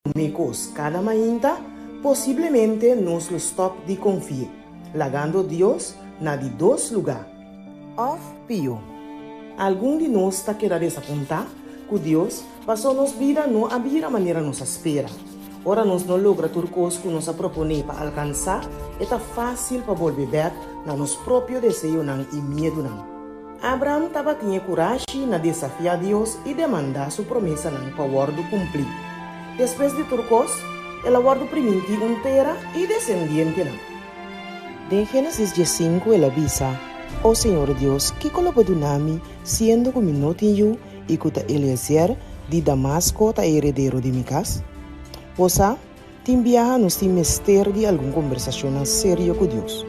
Promé kos kada mainta, posiblemente nos lo stòp di konfi'é, lagando Dios na di dos lugá. Òf pió, algun di nos ta keda desapuntá ku Dios pasó nos bida no a bira manera nos a spera. Ora nos no logra tur kos ku nos a proponé pa alkansá, e ta fásil pa bolbe bèk na nos propio deseonan i miedunan. Abraham tabatin e kurashi na desafiá Dios i demandá su promesanan pa wòrdu kumplí. Despues di tur kos, el a wòrdu primintí un tera i desendientenan. Den Génesis diesinku el a bisa, O Señor Dios, kiko lo bo duna mi, siendo ku mi no tin yu i ku ta Eliezer di Damasko ta e heredero di mi kas? Bo sa, Tin biaha nos tin mester di algun kombersashonnan serio ku Dios.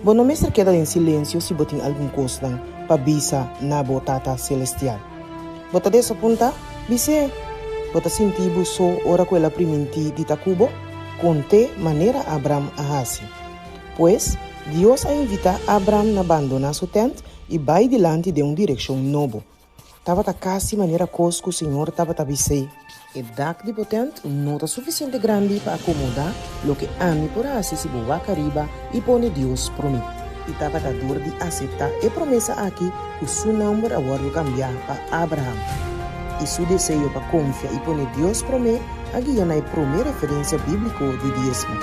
Bo no mester keda den silensio si bo tin algun kosnan pa bisa na bo Tata Selestial. Bo ta desapuntá? Bis'é! Bo ta sinti bo so ora ku el a primintí di ta ku bo? Kont'é manera Abram a hasi. Pues, Dios a invitá Abram na bandoná su tènt i bai dilanti den un direkshon nobo. Tabata kasi manera kos ku Señor tabata bis'é. E dak di bo tènt no ta sufisiente grandi pa akomodá loke ami por hasi si bo wak ariba i pone Dios promé. I tabata dor di aseptá e promesa aki ku su nòmber a wòrdu kambiá pa Abraham. I su deseo pa konfia i pone Dios promé a guia na e promé referensia bíbliko di diesmo.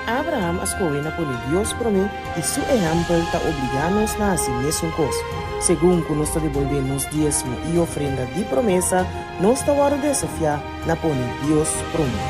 Abraham a skohe na pone Dios promé i su ehèmpel ta obligá nos na hasi mesun kos. Segun ku nos ta debolbé nos diesmo i ofrenda di promesa, nos ta wòrdu desafiá na pone Dios promé.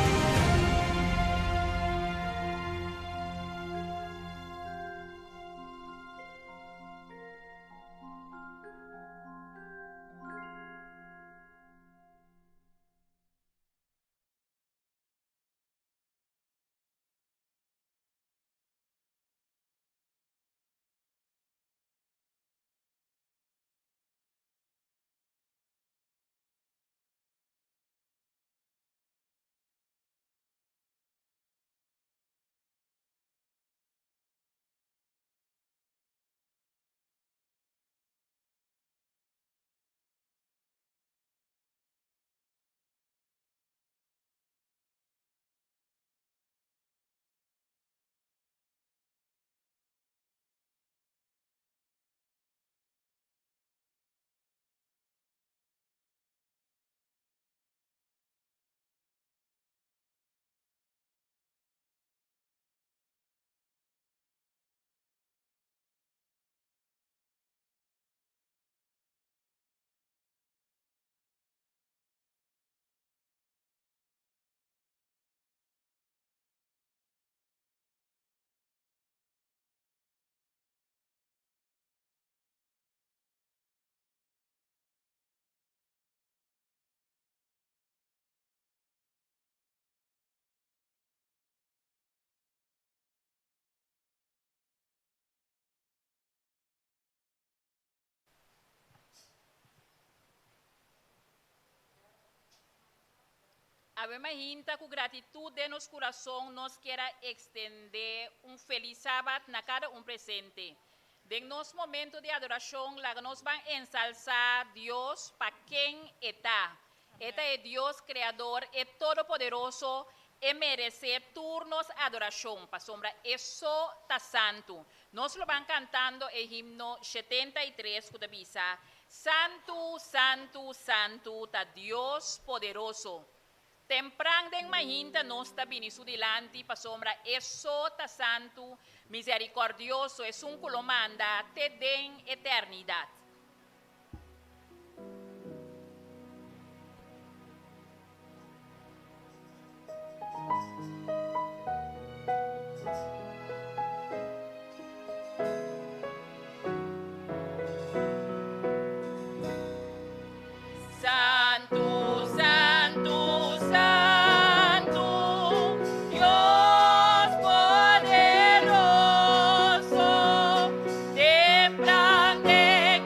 Awe mainta ku gratitut den nos kurason nos kier a ekstendé un felis Sabat na kada un presente. Den nos momento di adorashon laga nos ban ensalsá Dios pa ken E ta. E ta e Dios Kreador, e Todopoderoso, E meresé tur nos adorashon pasobra E so ta santu. Nos lo ban kantando e himno 73 ku ta bisa, Santu, santu, santu ta Dios poderoso. Tempran den mainta nos ta bini su dilanti pasobra E so ta santu, miserikòrdioso, esun ku lo manda te den eternidat. Santu, santu, santu, Dios poderoso, tempran den.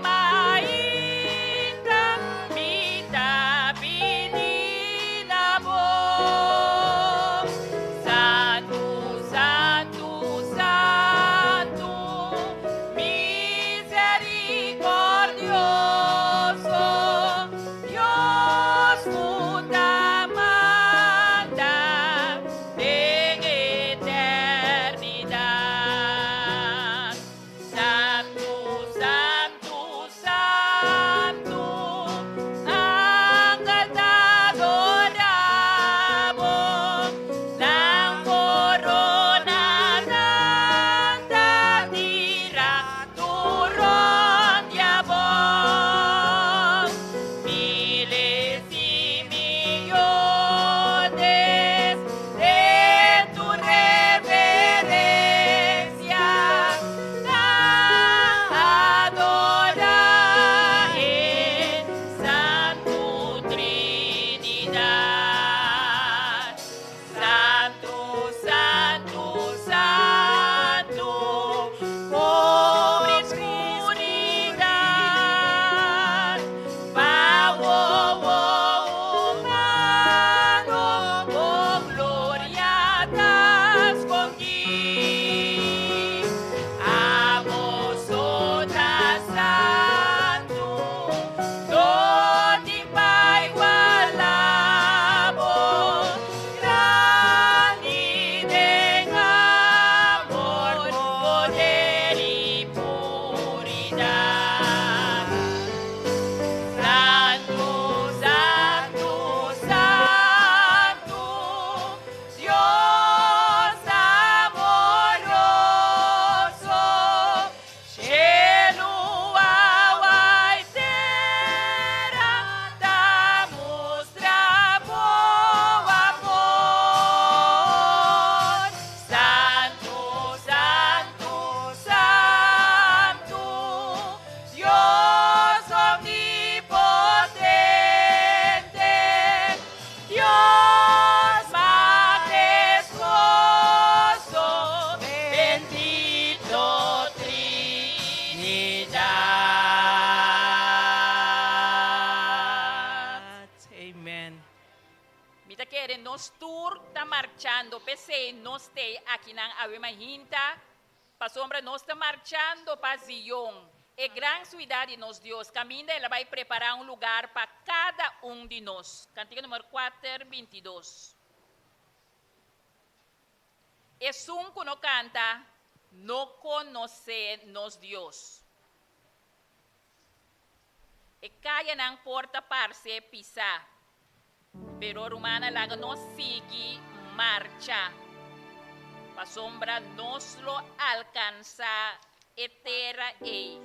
Mi ta kere nos tur ta marchando, p'esei nos t'ei akinan awe mainta, pasobra nos ta marchando pa Zion, e gran suidat di nos Dios, kaminda el a bai prepará un lugar pa kada un di nos. Kantika numero kuater bintidos. Esun ku no kanta no konosé nos Dios. E kayanan por ta parse pisá, pero rumannan laga nos sigui marcha, pasobra nos lo alkansá e tera ei,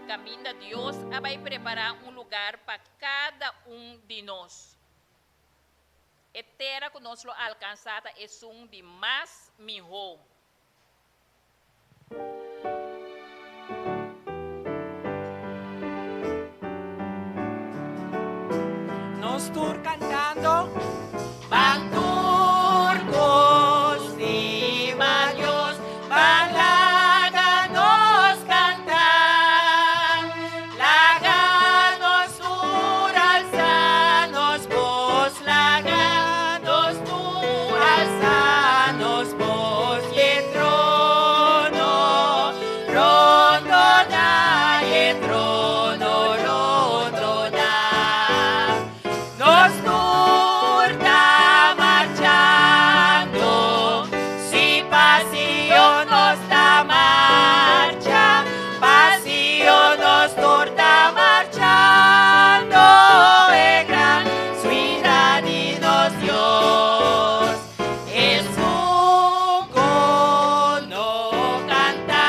kaminda Dios a bai prepará un lugar pa kada un di nos. E tera ku nos lo alkansá ta esun di mas mihó. Nos tur cantando. Ban tur cu stima Dios, ban laga nos canta. Laga nos tur alza nos voz, laga nos tur alza nos voz. E trono rondoná, e trono rondoná. Nos tur ta marchando, si pa Sion nos ta marcha, pa Sion nos tur ta marchando, e gran siudat di nos Dios. Esun ku no kanta,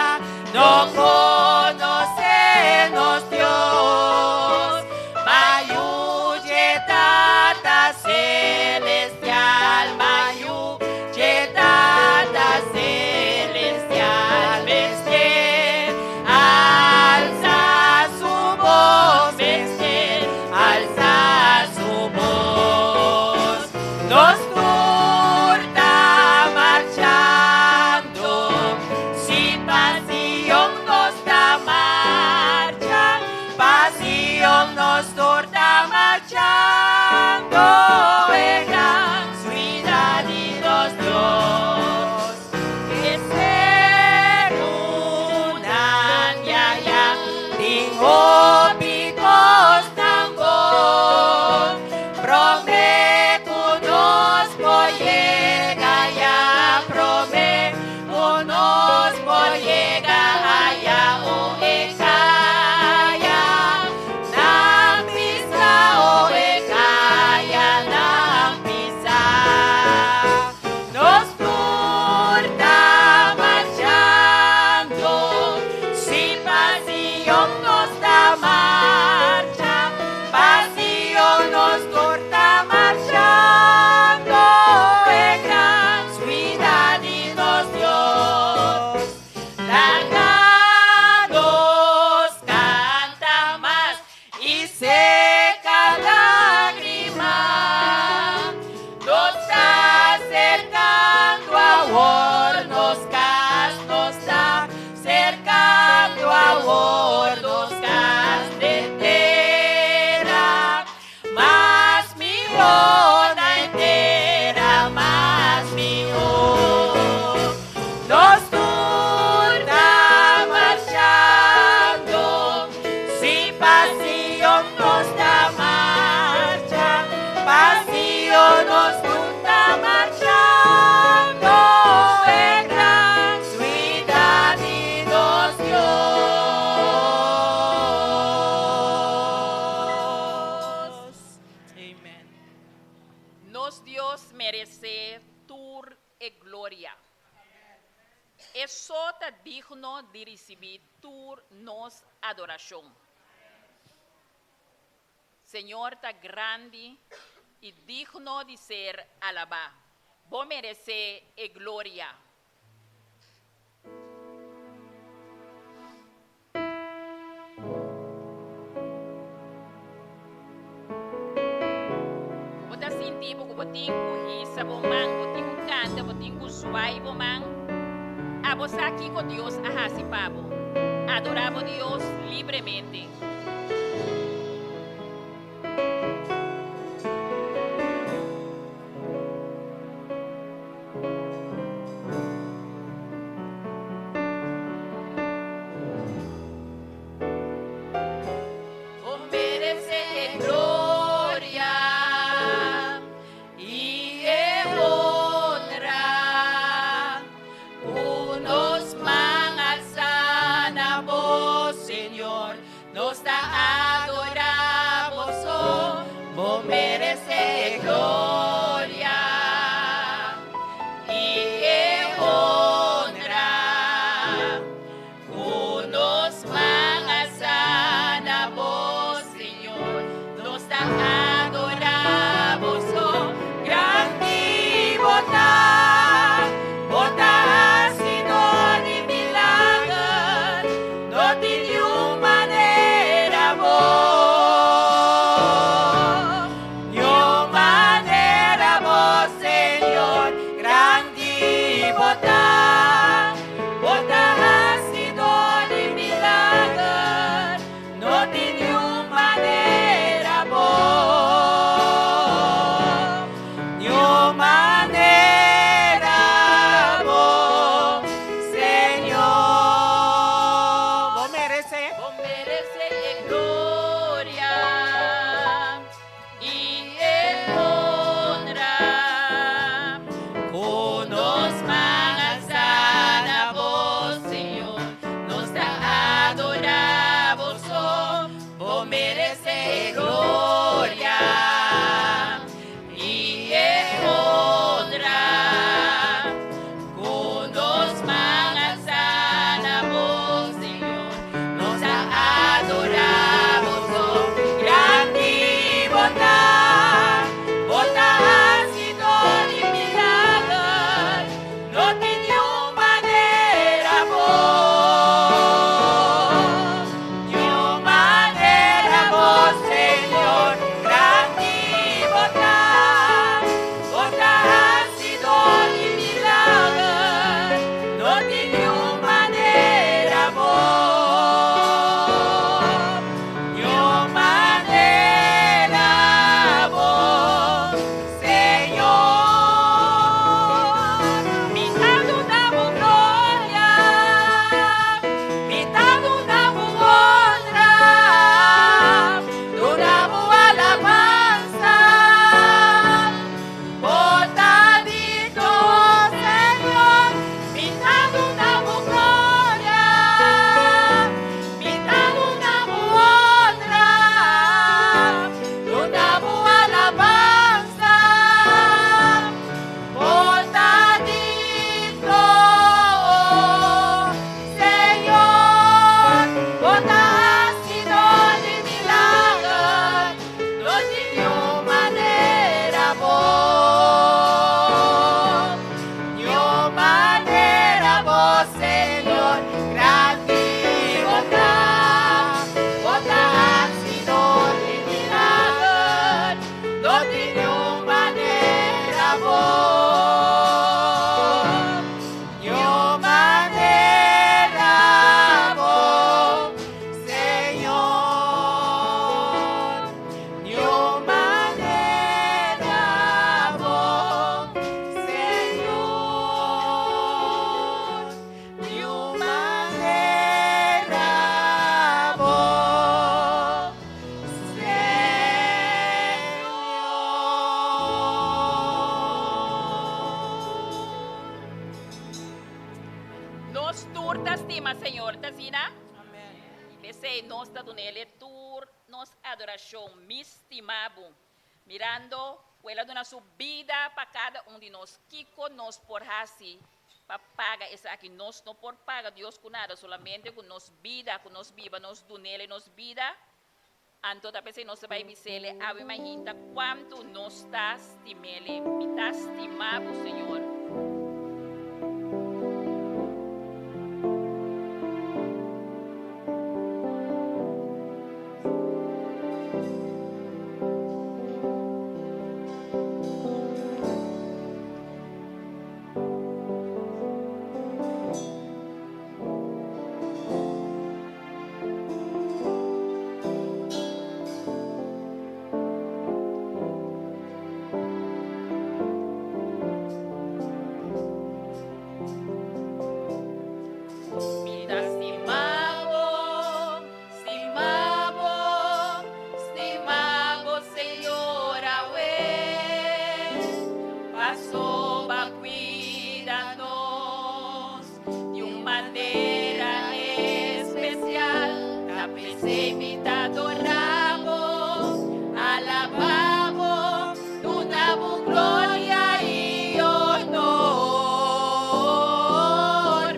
no konosé nos Dios. Mayu dje Tata Selestial, mayu dje Tata Selestial, mester alsa su bos, mester alsa su bos. Nos tur ta marchando, si pa Sion nos ta marcha, pa Sion nos tur ta marchando, e gran siudat di nos Dios. E serunan ya tin hopi kos tan bon, promé ku nos por yega ya, promé ku nos por yega aya, o e kayanan pisá, o e kayanan pisá. Nos tur ta marchando, si pa Sion nos ta marcha, pa Sion nos tur ta marchando, e gran siudat di nos Dios. Laga nos kanta mas i seka lágrima. Nos ta aserkando awor nos kas, nos ta aserkando awor nos kas den tera. Mas mihó na e tera, mas mihó. Nos tur ta marchando, si pa Sion nos ta marcha, pa Sion nos tur ta marchando, e gran siudat di nos Dios. Amen. Nos Dios meresé tur e gloria. E so ta digno di risibí tur nos adorashon. Señor ta grandi i digno di ser alabá. Bo meresé e gloria. Ku bo ta sinti bo ku bo tin ku hisa bo man, bo tin ku kanta, bo tin ku zwai bo man. Abo sa kiko Dios a hasi pa bo. Adorá bo Dios libremente. bo, niun manera bo, Señor. Niun manera bo, Señor. Niun manera bo, Señor. Nos tur ta stima Señor, ta asina? P'esei nos ta dun'El tur nos adorashon. Mi stima bo. Mirando ku El a duna su bida pa kada un di nos, kiko nos por hasi pa paga esaki? Nos no por paga Dios ku nada, solamente ku nos bida, ku nos biba, nos dun'El nos bida. Anto ta p'esei nos ta bai bis'El, Awe mainta kuantu nos ta stim'El. Mi ta stima bo, Señor. Mi ta stima bo, stima bo, stima bo, Señor, awe. Pasobra cuida nos di un manera especial. Ta p'esei mi ta adora bo, alaba bo, duna bo gloria y honor.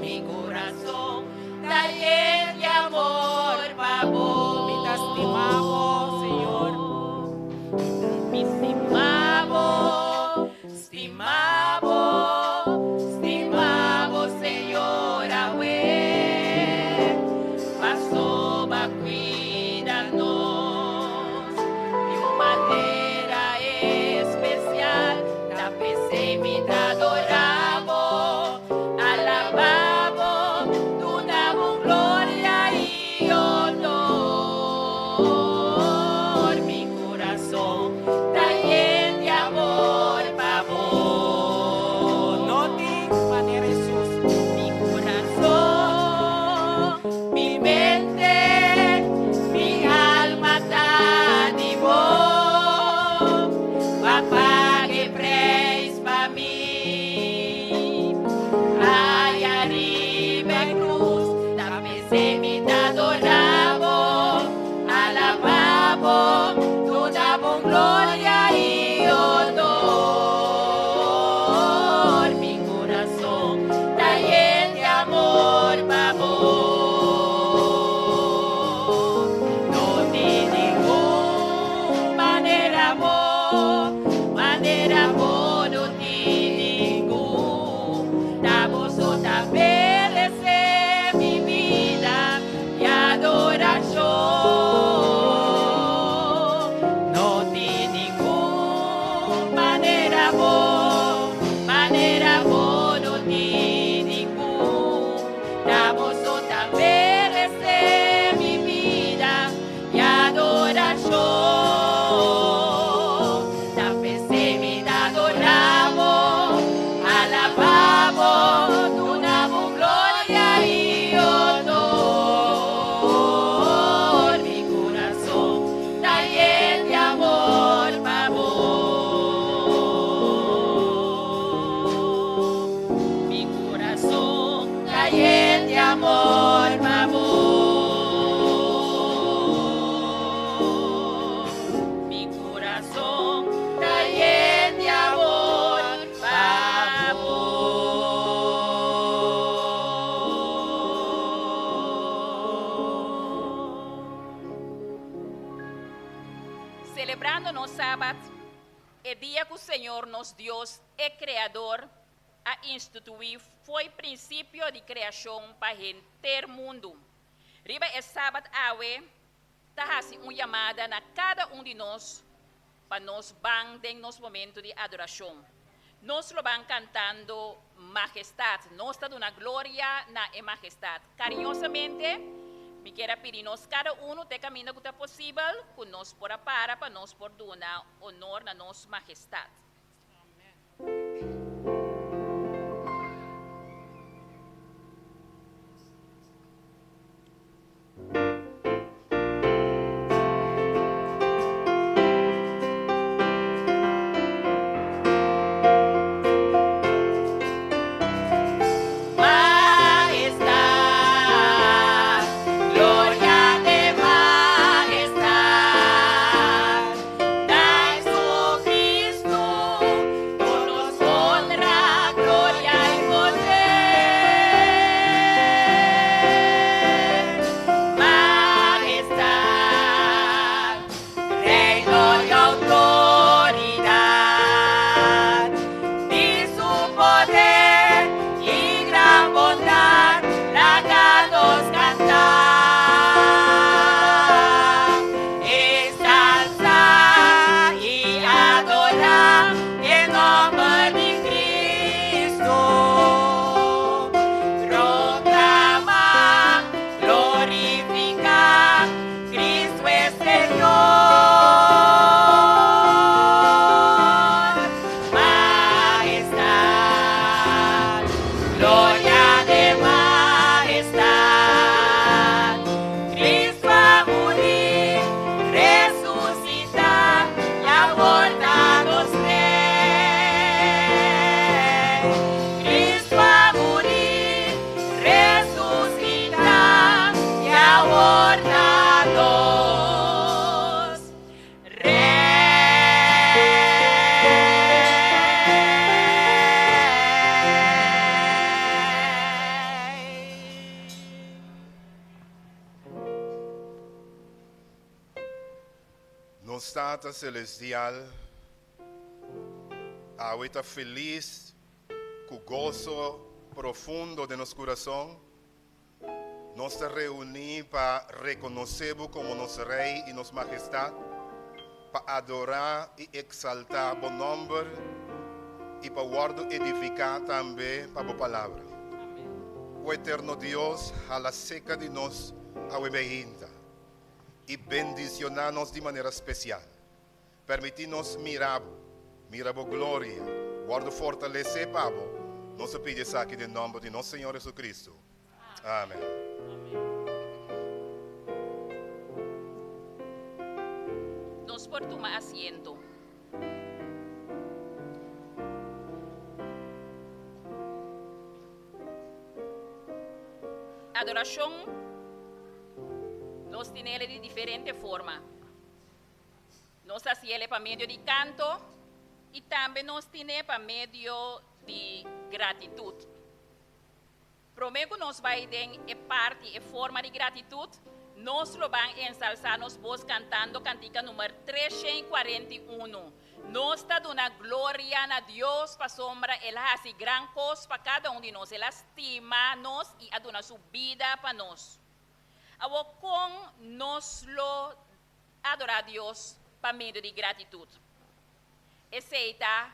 Mi corazon ta yen di amor pa bo. Mi ta stima bo, Señor. Mi stima bo, stima bo, stima bo, Señor, awe. Pasobra cuida nos di un manera especial. Ta p'esei mi ta adora bo, alaba bo, duna bo gloria y honor. Mi corazon ta yen di amor pa bo. No tin manera Jesus. Mi corazon, mi mente, mi alma ta di bo. B'a paga e prijs pa mi. Aya riba e cruz, ta p'esei mi ta adora bo, alaba bo, duna bo gloria y honor. Mi corazon ta yen di amor pa bo. No tin ningun manera bo, manera bo, no tin ningun. Ta bo so ta merece mi bida y adoracion. No tin ningun manera bo, manera bo, no tin ningun. Ta bo so ta merece mi bida y adoracion. Ta p'esei mi ta adora bo, alaba bo, duna bo gloria y honor. Mi corazon ta yen di amor pa bo. Mi corazon ta yen di amor pa bo. Mi corazon ta yen di amor pa bo. Celebrando nos Sabat, e dia cu Señor nos Dios e Creador a institui fo'i principio di creacion pa henter mundo. Riba e Sabat awe ta haci un yamada na cada un di nos pa nos ban den nos momento di adoracion. Nos lo ban kantando Mahestat. Nos ta duna gloria na e Mahestat. Kariñosamente, mi kier a pidi nos kada unu te kaminda ku ta posibel ku nos por a para pa nos por duna honor na nos Mahestat. Majestad, gloria de majestad, na Jesucristo, tur nos honra, gloria i poder. Majestad, reino i outoridat, di su poder i gran bondat, laga nos kanta. Ensalsá i adorá e nòmber di Cristo. Proklamá, glorifiká, Cristo es Señor. Majestad, gloria de majestad. Cristo a muri, resusitá i awor ta nos Rei. Cristo a muri, resusitá i awor ta nos Rei. Nos Tata Selestial, awe ta felis, ku goso profundo den nos kurason, nos ta reuní pa rekonosé Bo komo nos Rei i nos Mahestat, pa adorá i eksaltá Bo nòmber i pa wòrdu edifiká tambe pa Bo Palabra. O Eterno Dios, hala seka di nos awe meinta i bendishoná nos di manera spesial. Permití nos mira Bo, mira Bo gloria, wòrdu fortalesé pa Bo. Nos a pidi esaki den nòmber di nos Señor Jesucristo. Amèn. Nos por tuma asiento. Adorashon nos tinele di diferente forma. Nos hasiele pa medio di kanto i tambe nos tine pa medio di gratitut. Promé ku nos bai den e parti e forma di gratitut, nos lo ban ensalsá nos bos kantando kantika numer 341. Nos ta duna gloria na Dios pasobra El a hasi gran kos pa kada un di nos. El a stima nos i a duna su bida pa nos. Awor kon nos lo adorá Dios pa medio di gratitut? Esei ta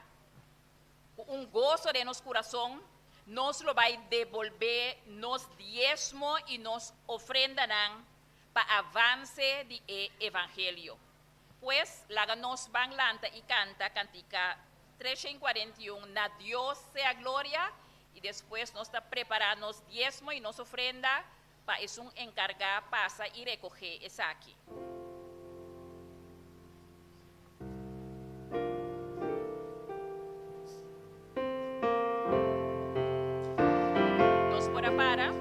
ku un goso den nos kurason, nos lo bai debolbé nos diesmo i nos ofrendanan pa avanse di e evangelio. Pues, laga nos ban lanta i kanta kantika 341, Na Dios sea gloria, i despues nos ta prepará nos diesmo i nos ofrenda pa esun enkargá pasa i rekohé esaki. Nos por a para.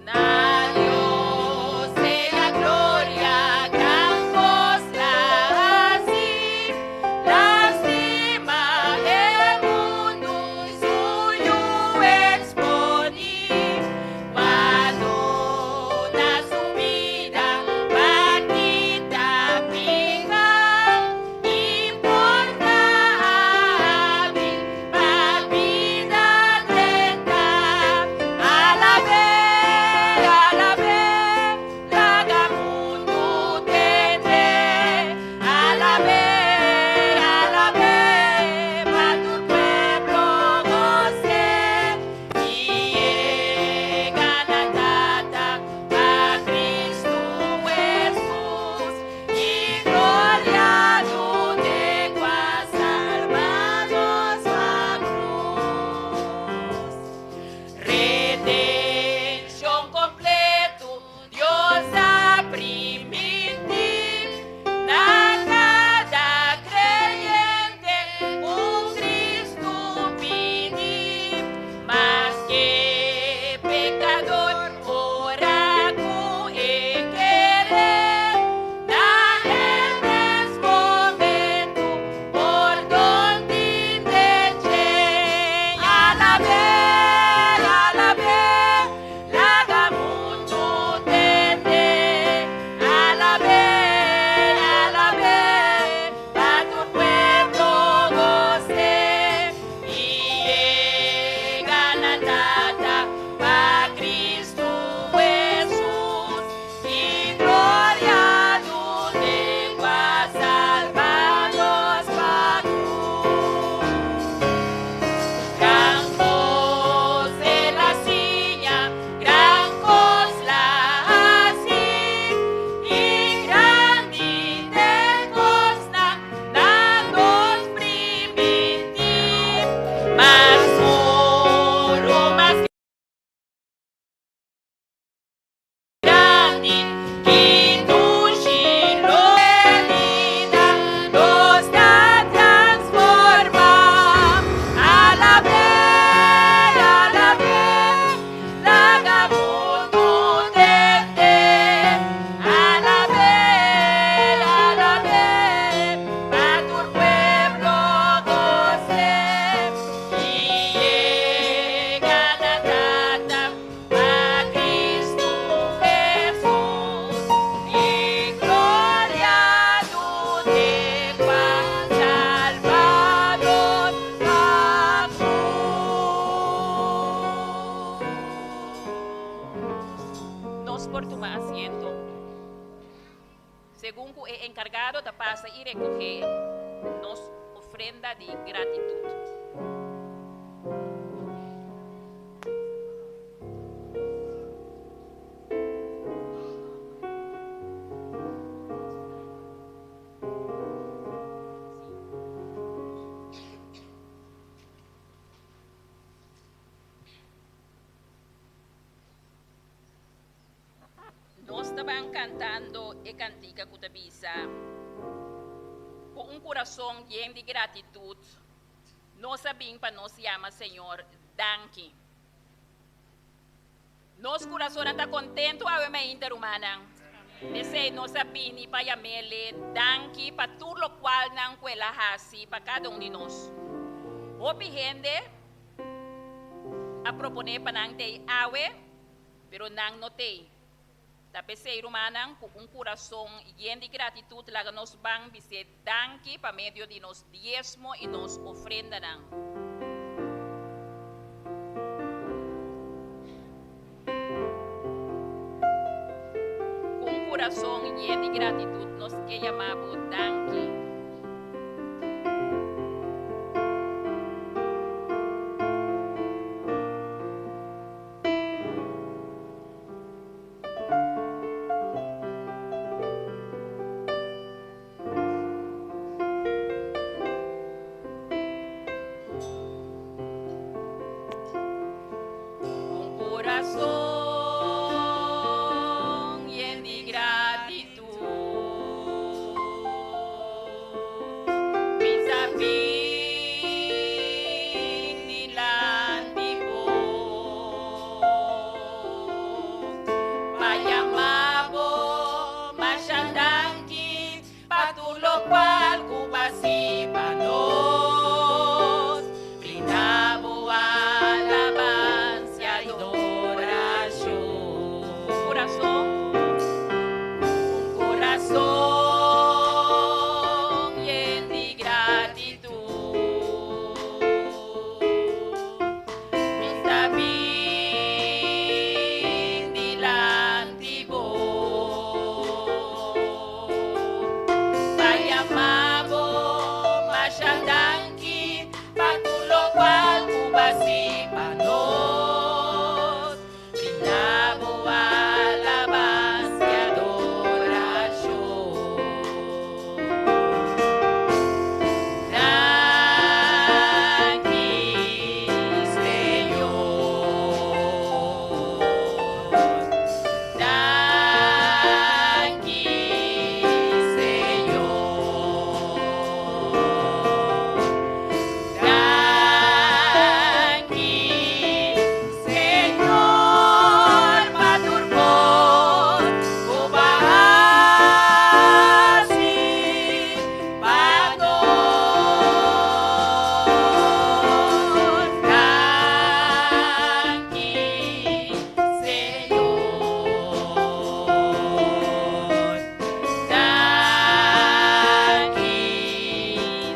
Na Dios sea gloria, gran kos El a hasi, las por tuma asiento. Segun ku e enkargado ta pasa i rekohé nos ofrenda di gratitut. Nos ta ban kantando e kantika ku ta bisa, Ku un kurason yen di gratitut, nos a bin pa nos yama Señor danki. Nos kurasonnan ta kontentu awe mainta, rumannan. P'esei nos a bini pa yam'Ele danki pa tur lokualnan ku El a hasi pa kada un di nos. Hopi hende a proponé pa nan t'ei awe, pero nan no t'ei. Ta p'esei, rumannan, ku un kurason yen di gratitut laga nos ban bis'é danki pa medio di nos diesmo i nos ofrendanan. Ku un kurason yen di gratitut nos ke yama bo danki. Un kurason yen di gratitut Mi ta bin dilanti bo Pa yama bo masha danki Pa tur locual cu bo haci pa nos, brinda bo alabancia y adoracion. Cu curason, un curason yen di gratitud, mi ta bin dilanti bo. Pa yama bo masha danki pa tur lokual ku bo hasi pa nos. Brinda bo alabansa i adorashon. Danki, Señor. Danki, Señor. Danki, Señor, pa tur kos ku bo a hasi pa nos. Danki, Señor. Danki,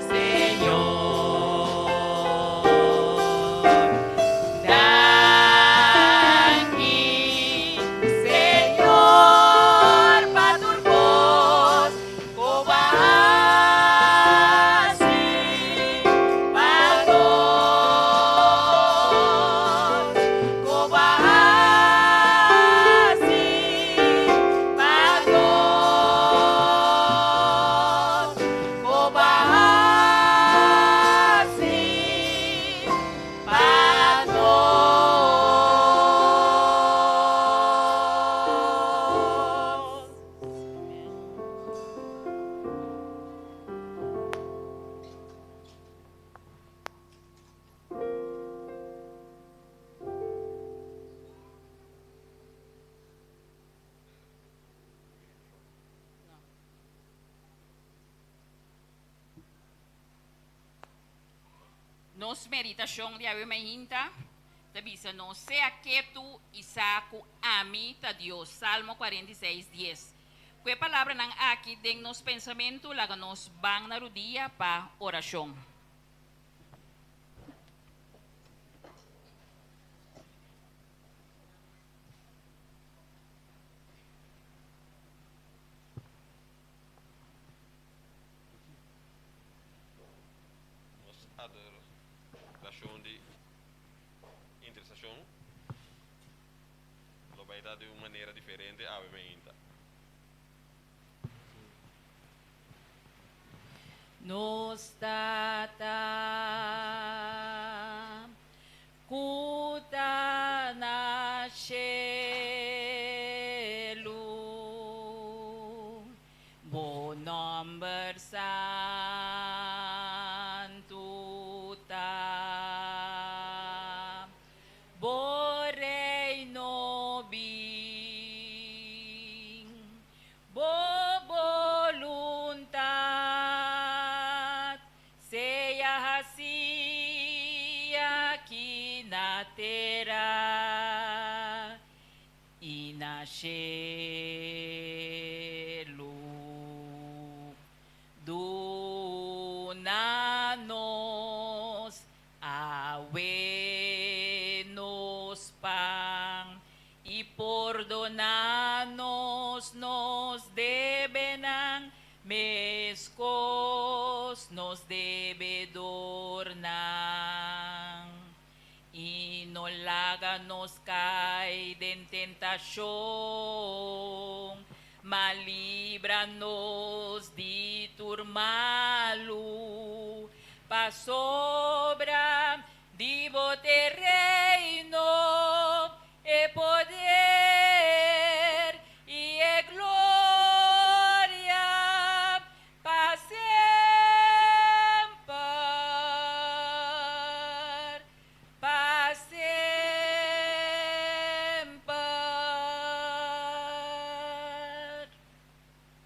Señor. Danki, Señor, pa tur kos ku bo a hasi pa nos, ku bo a hasi pa nos, ku bo a hasi pa nos. Nos meditashon di awe mainta ta bisa nos, Sea ketu i sa ku ami ta Dios. Salmo 46, 10. Ku e palabranan aki den nos pensamentu, laga nos ban na rudia pa orashon. di un manera diferente awe meinta. Nos Tata ku ta na shelu, Bo nòmber santu ta. Bo reino bin, Bo boluntat sea hasí aki na tera i na shelu. Duna nos awe nos pan I pordoná nos nos debenan, meskos nos debedornan. I no laga nos kai den tentashon, ma libra nos di tur malu, pasobra Di bo t'e reino, e poder i e gloria pa semper, pa semper.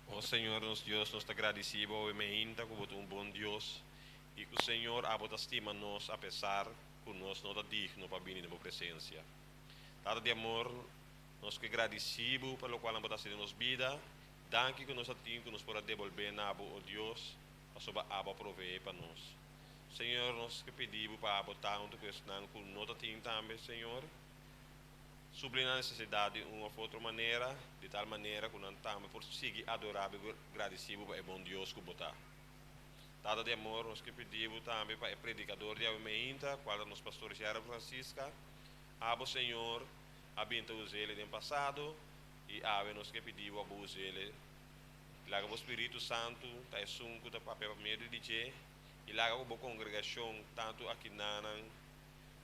O Señor nos Dios, nos ta gradici bo awe meinta cu bo ta un bon Dios I ku Señor abo ta stima nos apesar ku nos no ta digno pa bini den bo presensia. Tata di amor, nos ke gradisí bo pa lokual abo ta hasi den nos bida. Danki ku nos a tin ku nos por a debolbé na bo, o Dios, pasobra abo a proveé pa nos. Señor, nos ke pidi bo pa abo ta huntu ku esnan ku no ta tin tambe, Señor. Supli nan nesesidat di un òf otro manera, di tal manera ku nan tambe por sigui adorá bo i gradisí bo pa e bon Dios ku bo ta. Tata di amor, nos ke pidi bo tambe pa e predikador di awe meinta, kual ta nos pastor Gerald Francisca. Abo, Señor, a bin ta us'ele den pasado, i awe nos ke pidi bo abo us'ele. Laga bo Spiritu Santu ta esun ku ta papia pa medio di dje, i laga ku bo kongregashon, tantu akinanan,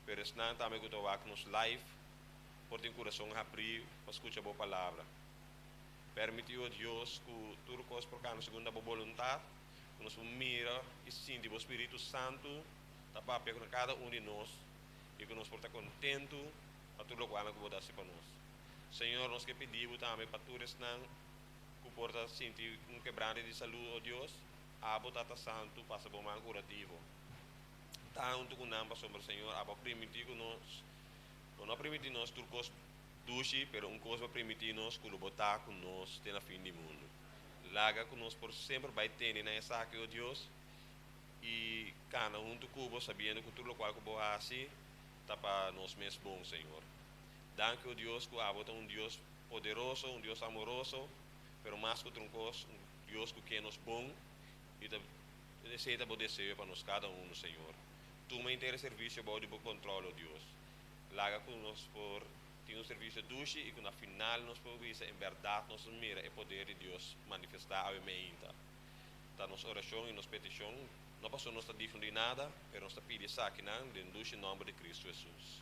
pero esnan tambe ku ta wak nos live, por tin kurason habrí pa skucha bo palabra. Permití, o Dios, ku tur kos por kambia segun ta bo boluntat, ku nos por mira i sinti bo Spiritu Santu ta papia ku kada un di nos i ku nos por ta kontentu pa tur lokualnan ku bo ta hasi pa nos. Señor, nos ke pidi bo tambe pa tur esnan ku por ta sinti un kebrante di salú, o Dios, abo Tata Santu pasa bo man kurativo ta huntu ku nan, pasobra, Señor, abo a primintí ku nos, bo no a primintí nos tur kos Dushi, pero un kos bo primintí nos ku lo bo ta ku nos te na fin di mundu. Laga ku nos por semper bai tene na esaki, o Dios, i kana huntu ku bo, sabiendo ku tur lokual ku bo hasi ta pa nos mes bon, Señor. Danki, o Dios, ku abo ta un Dios poderoso, un Dios amoroso, pero mas ku tur un kos, un Dios ku ke nos bon, i ta esei ta bo deseo pa nos kada unu, Señor. Tuma henter e servisio bou di bo kòntròl, o Dios. Laga ku nos por tin un servisio dushi i ku na final nos por bisa en bèrdat nos a mira e poder di Dios manifestá awe meinta. Ta nos orashon i nos petishon, no pasobra nos ta digno di nada, pero nos ta pidi esakinan den dushi nòmber di Kristu Hesus.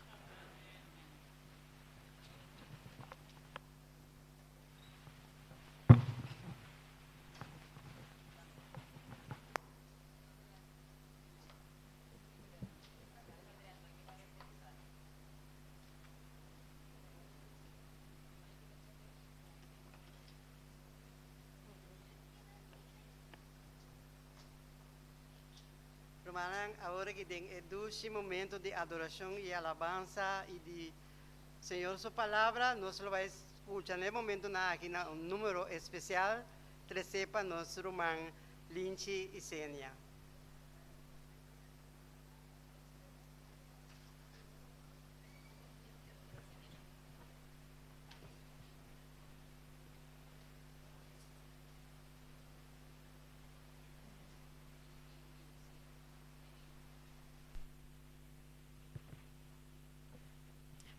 Rumannan, awor aki den e dushi momento di adoracion y alabansa y di Señor su palabra, nos lo bay scucha na e momentonan aki na un numero especial trece pa nos ruman Linchi Isenia.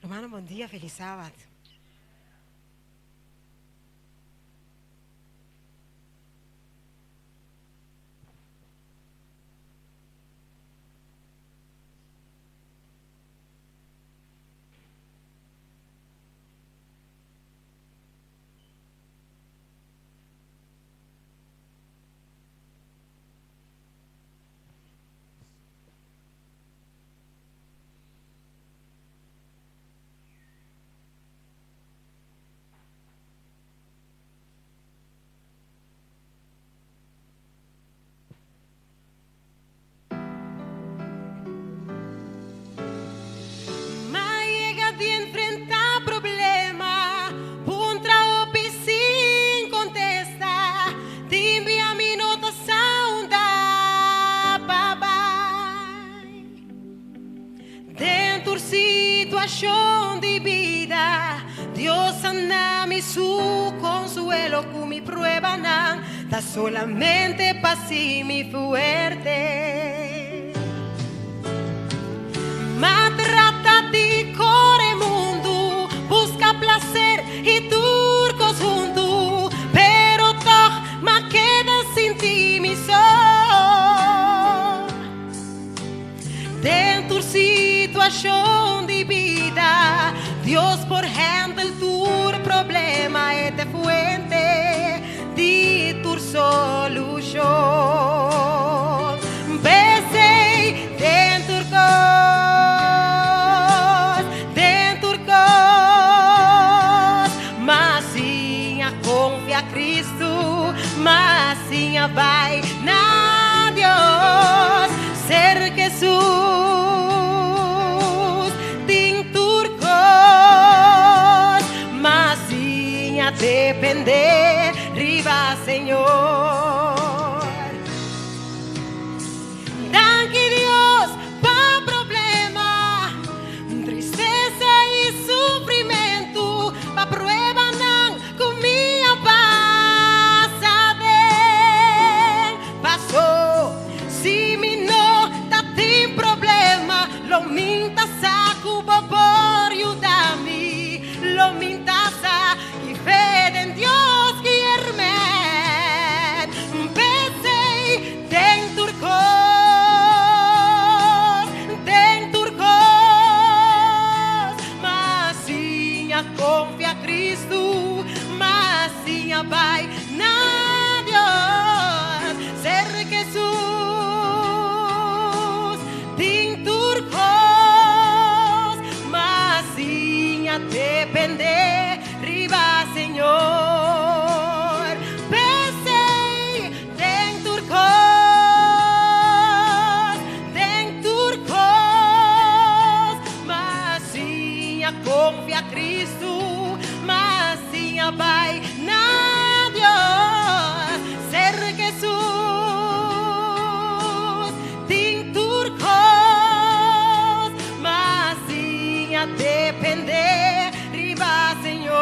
Hermano, bon dia, feliz sabat. di bida, Dios a na mi su konsuelo ku mi pruebanan ta solamente pa hasi mi fuerte. M'a trata di kore mundu, buska plaser i tur kos huntu, pero tòg m'a keda sinti mi so. Den tur situashon di bida, Dios por handle tur problema, e ta e fuente di tur solushon. P'esei, den tur kos, den tur kos, m'a siña konfia Kristu, m'a siña bai na Dios. Ser Jesus tin tur kos, m'a siña dependé riba Señor. Danki Dios pa problema, tristesa i sufrimentu, pa pruebanan ku mi a pasa den. Paso si mi no ta tin problema, lo min ta sa ku bo por yuda mi, lo min ta sa ki fe den Dios kier men. P'esei den tur kos, den tur kos, m'a siña konfia Kristu, m'a siña bai na Dios, ser Jesus tin tur kos, m'a siña dependé riba Señor. P'esei den tur kos, den tur kos, m'a siña konfia Kristu, m'a siña bai na Dios, ser Jesus tin tur kos, m'a siña dependé riba Señor,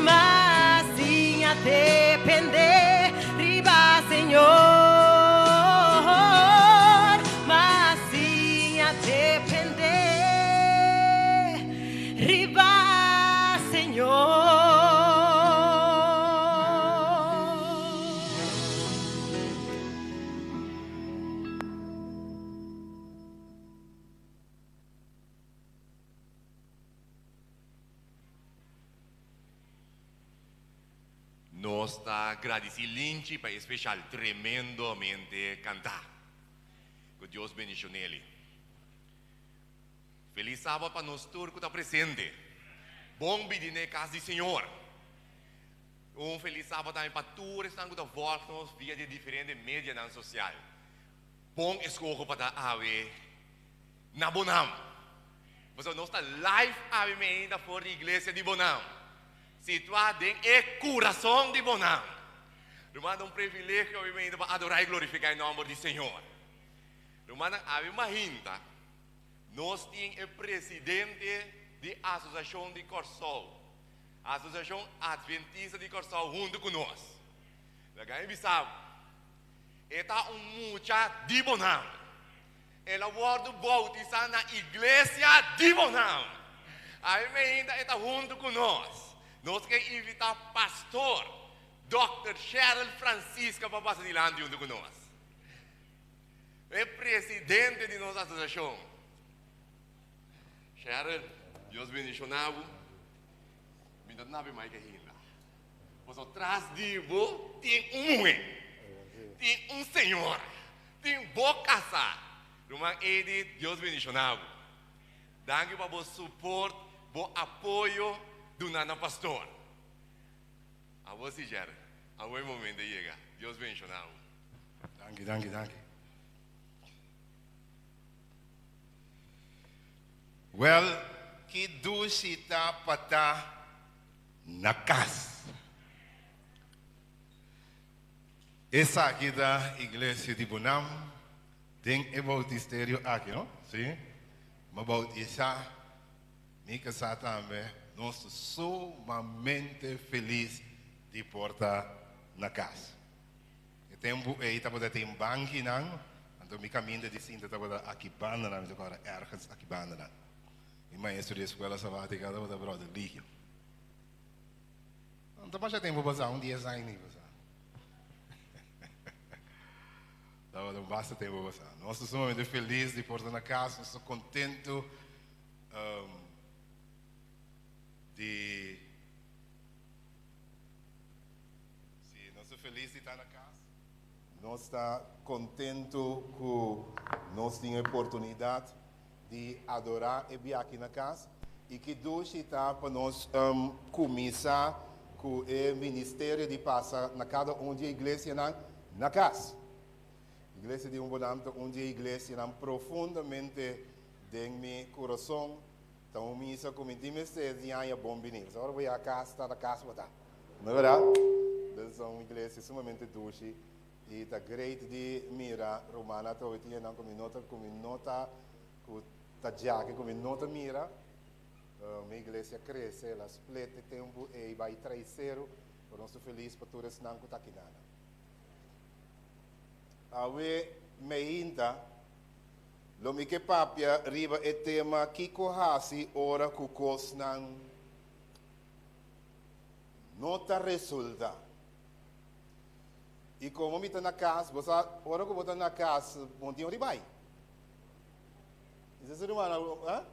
m'a siña dependé riba Señor, m'a siña dependé riba Señor. Nos ta gradisí Linchi pa e speshal tremendamente kantá. Ku Dios bendishon'eli. Felis Sabat pa nos tur ku ta presente. Bon bini na e kas di Señor. Un felis Sabat tambe pa tur esnan ku ta vòlg nos via di e diferente medianan sosial. Bon eskoho pa ta awe na Bonam. Pasobra nos ta live awe meinta for di iglesia di Bonam, situá den e kurason di Bonam. Ruman, ta un privilegio awe meinta pa adorá i glorifiká e nòmber di Señor. Rumannan, awe mainta nos tin e presidente di Asosiashon di Kòrsou, Asosiashon Adventista di Kòrsou huntu ku nos. Laga mi bisa bo, e ta un mucha di Bonam. El a wòrdu boutisá na iglesia di Bonam. Awe meinta e ta huntu ku nos. Nos ke invitá Pastor Dòkter Sheryl Francisca pa pasa dilanti huntu ku nos. E presidente di nos asosiashon. Sheryl, Dios bendishoná bo. Mi no ta nabi mai ke hinda. Pasobra tras di bo tin un muhé, tin un señora, tin bo kasá. Ruman Edith, Dios bendishoná bo. Danki pa bo suport, bo apoyo duna na pastor. Abo si Jerry, abo e momento a yega. Dios bendishoná bo. Danki, danki, danki. Well, ki dushi ta pa ta na kas. Esaki ta iglesia di Bonam den e bautisterio aki, no? Si. Mi a boutisá, mi kasá tambe, nos ta sumamente felis di por ta na kas. E tempu ei tabata tin bankinan, anto mi kaminda di sinta tabata aki bandanan, mi ta kòrda ergens aki bandanan. Mi maestro di eskuela sabatika tabata bròder Ligio. No ta masha tempu pasá, un dies aña ni pasá. Tabata un basta tempu pasá. Nos ta sumamente felis di por ta na kas, nos ta kontentu di. Sí, nos ta felis di ta na kas. Nos ta kontentu ku nos tin e oportunidat di adorá e biaha na kas. I ki dushi ta pa nos kuminsá ku e ministerio di pasa na kada un di e iglesianan na kas. Iglesia di Umbonam ta un di e iglesianan profundamente den mi kurason. Ta un misa ku mi tin mester di aña bon bini. Pasobra ora bo yega kas, ta na kas bo ta. No es berdad? Entonces ta un iglesia sumamente dushi i ta great di mira rumannan atrobe tin esnan ku mi no ta ku mi no ta ku ta djaki ku mi no ta mira. Mi iglesia krese, el a split e tempu ei bai traiseru, pero nos ta felis pa tur esnan ku ta akinana. Awe meinta lo mi ke papia riba e tema kiko hasi ora ku kosnan no ta resulta. I komo mi ta na kas, bo sa ora ku bo ta na kas bo no tin ora di bai. Esei ruman, ha?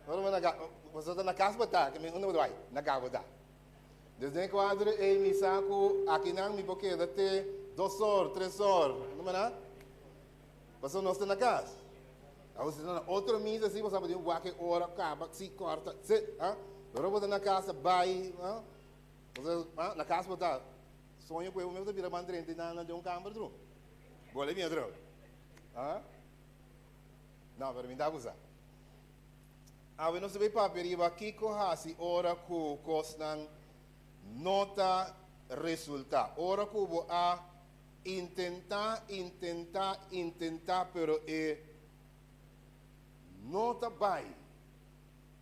Ora bo na kas, bo sa ta na kas bo ta, unda bo ta bai? Na kas bo ta. Desde e kuadro ei mi sa ku akinan mi por keda te dos or, tres or, no mera? Pasobra nos ta na kas. Awor si ta na otro misa si bo sa bo tin wak e ora kaba si kòrta si ha? Pero ora bo ta na kas ta bai ha? Pasobra ha na kas bo ta soño ku e bo mes ta bira man drenta nan den un kamber tru. Bole mi otro ha? No, pero mi ta abusa. Awe nos ta bay papia riba kico haci ora cu cosnan no ta resulta. Ora cu bo a intenta, intenta, intenta pero e no ta bay.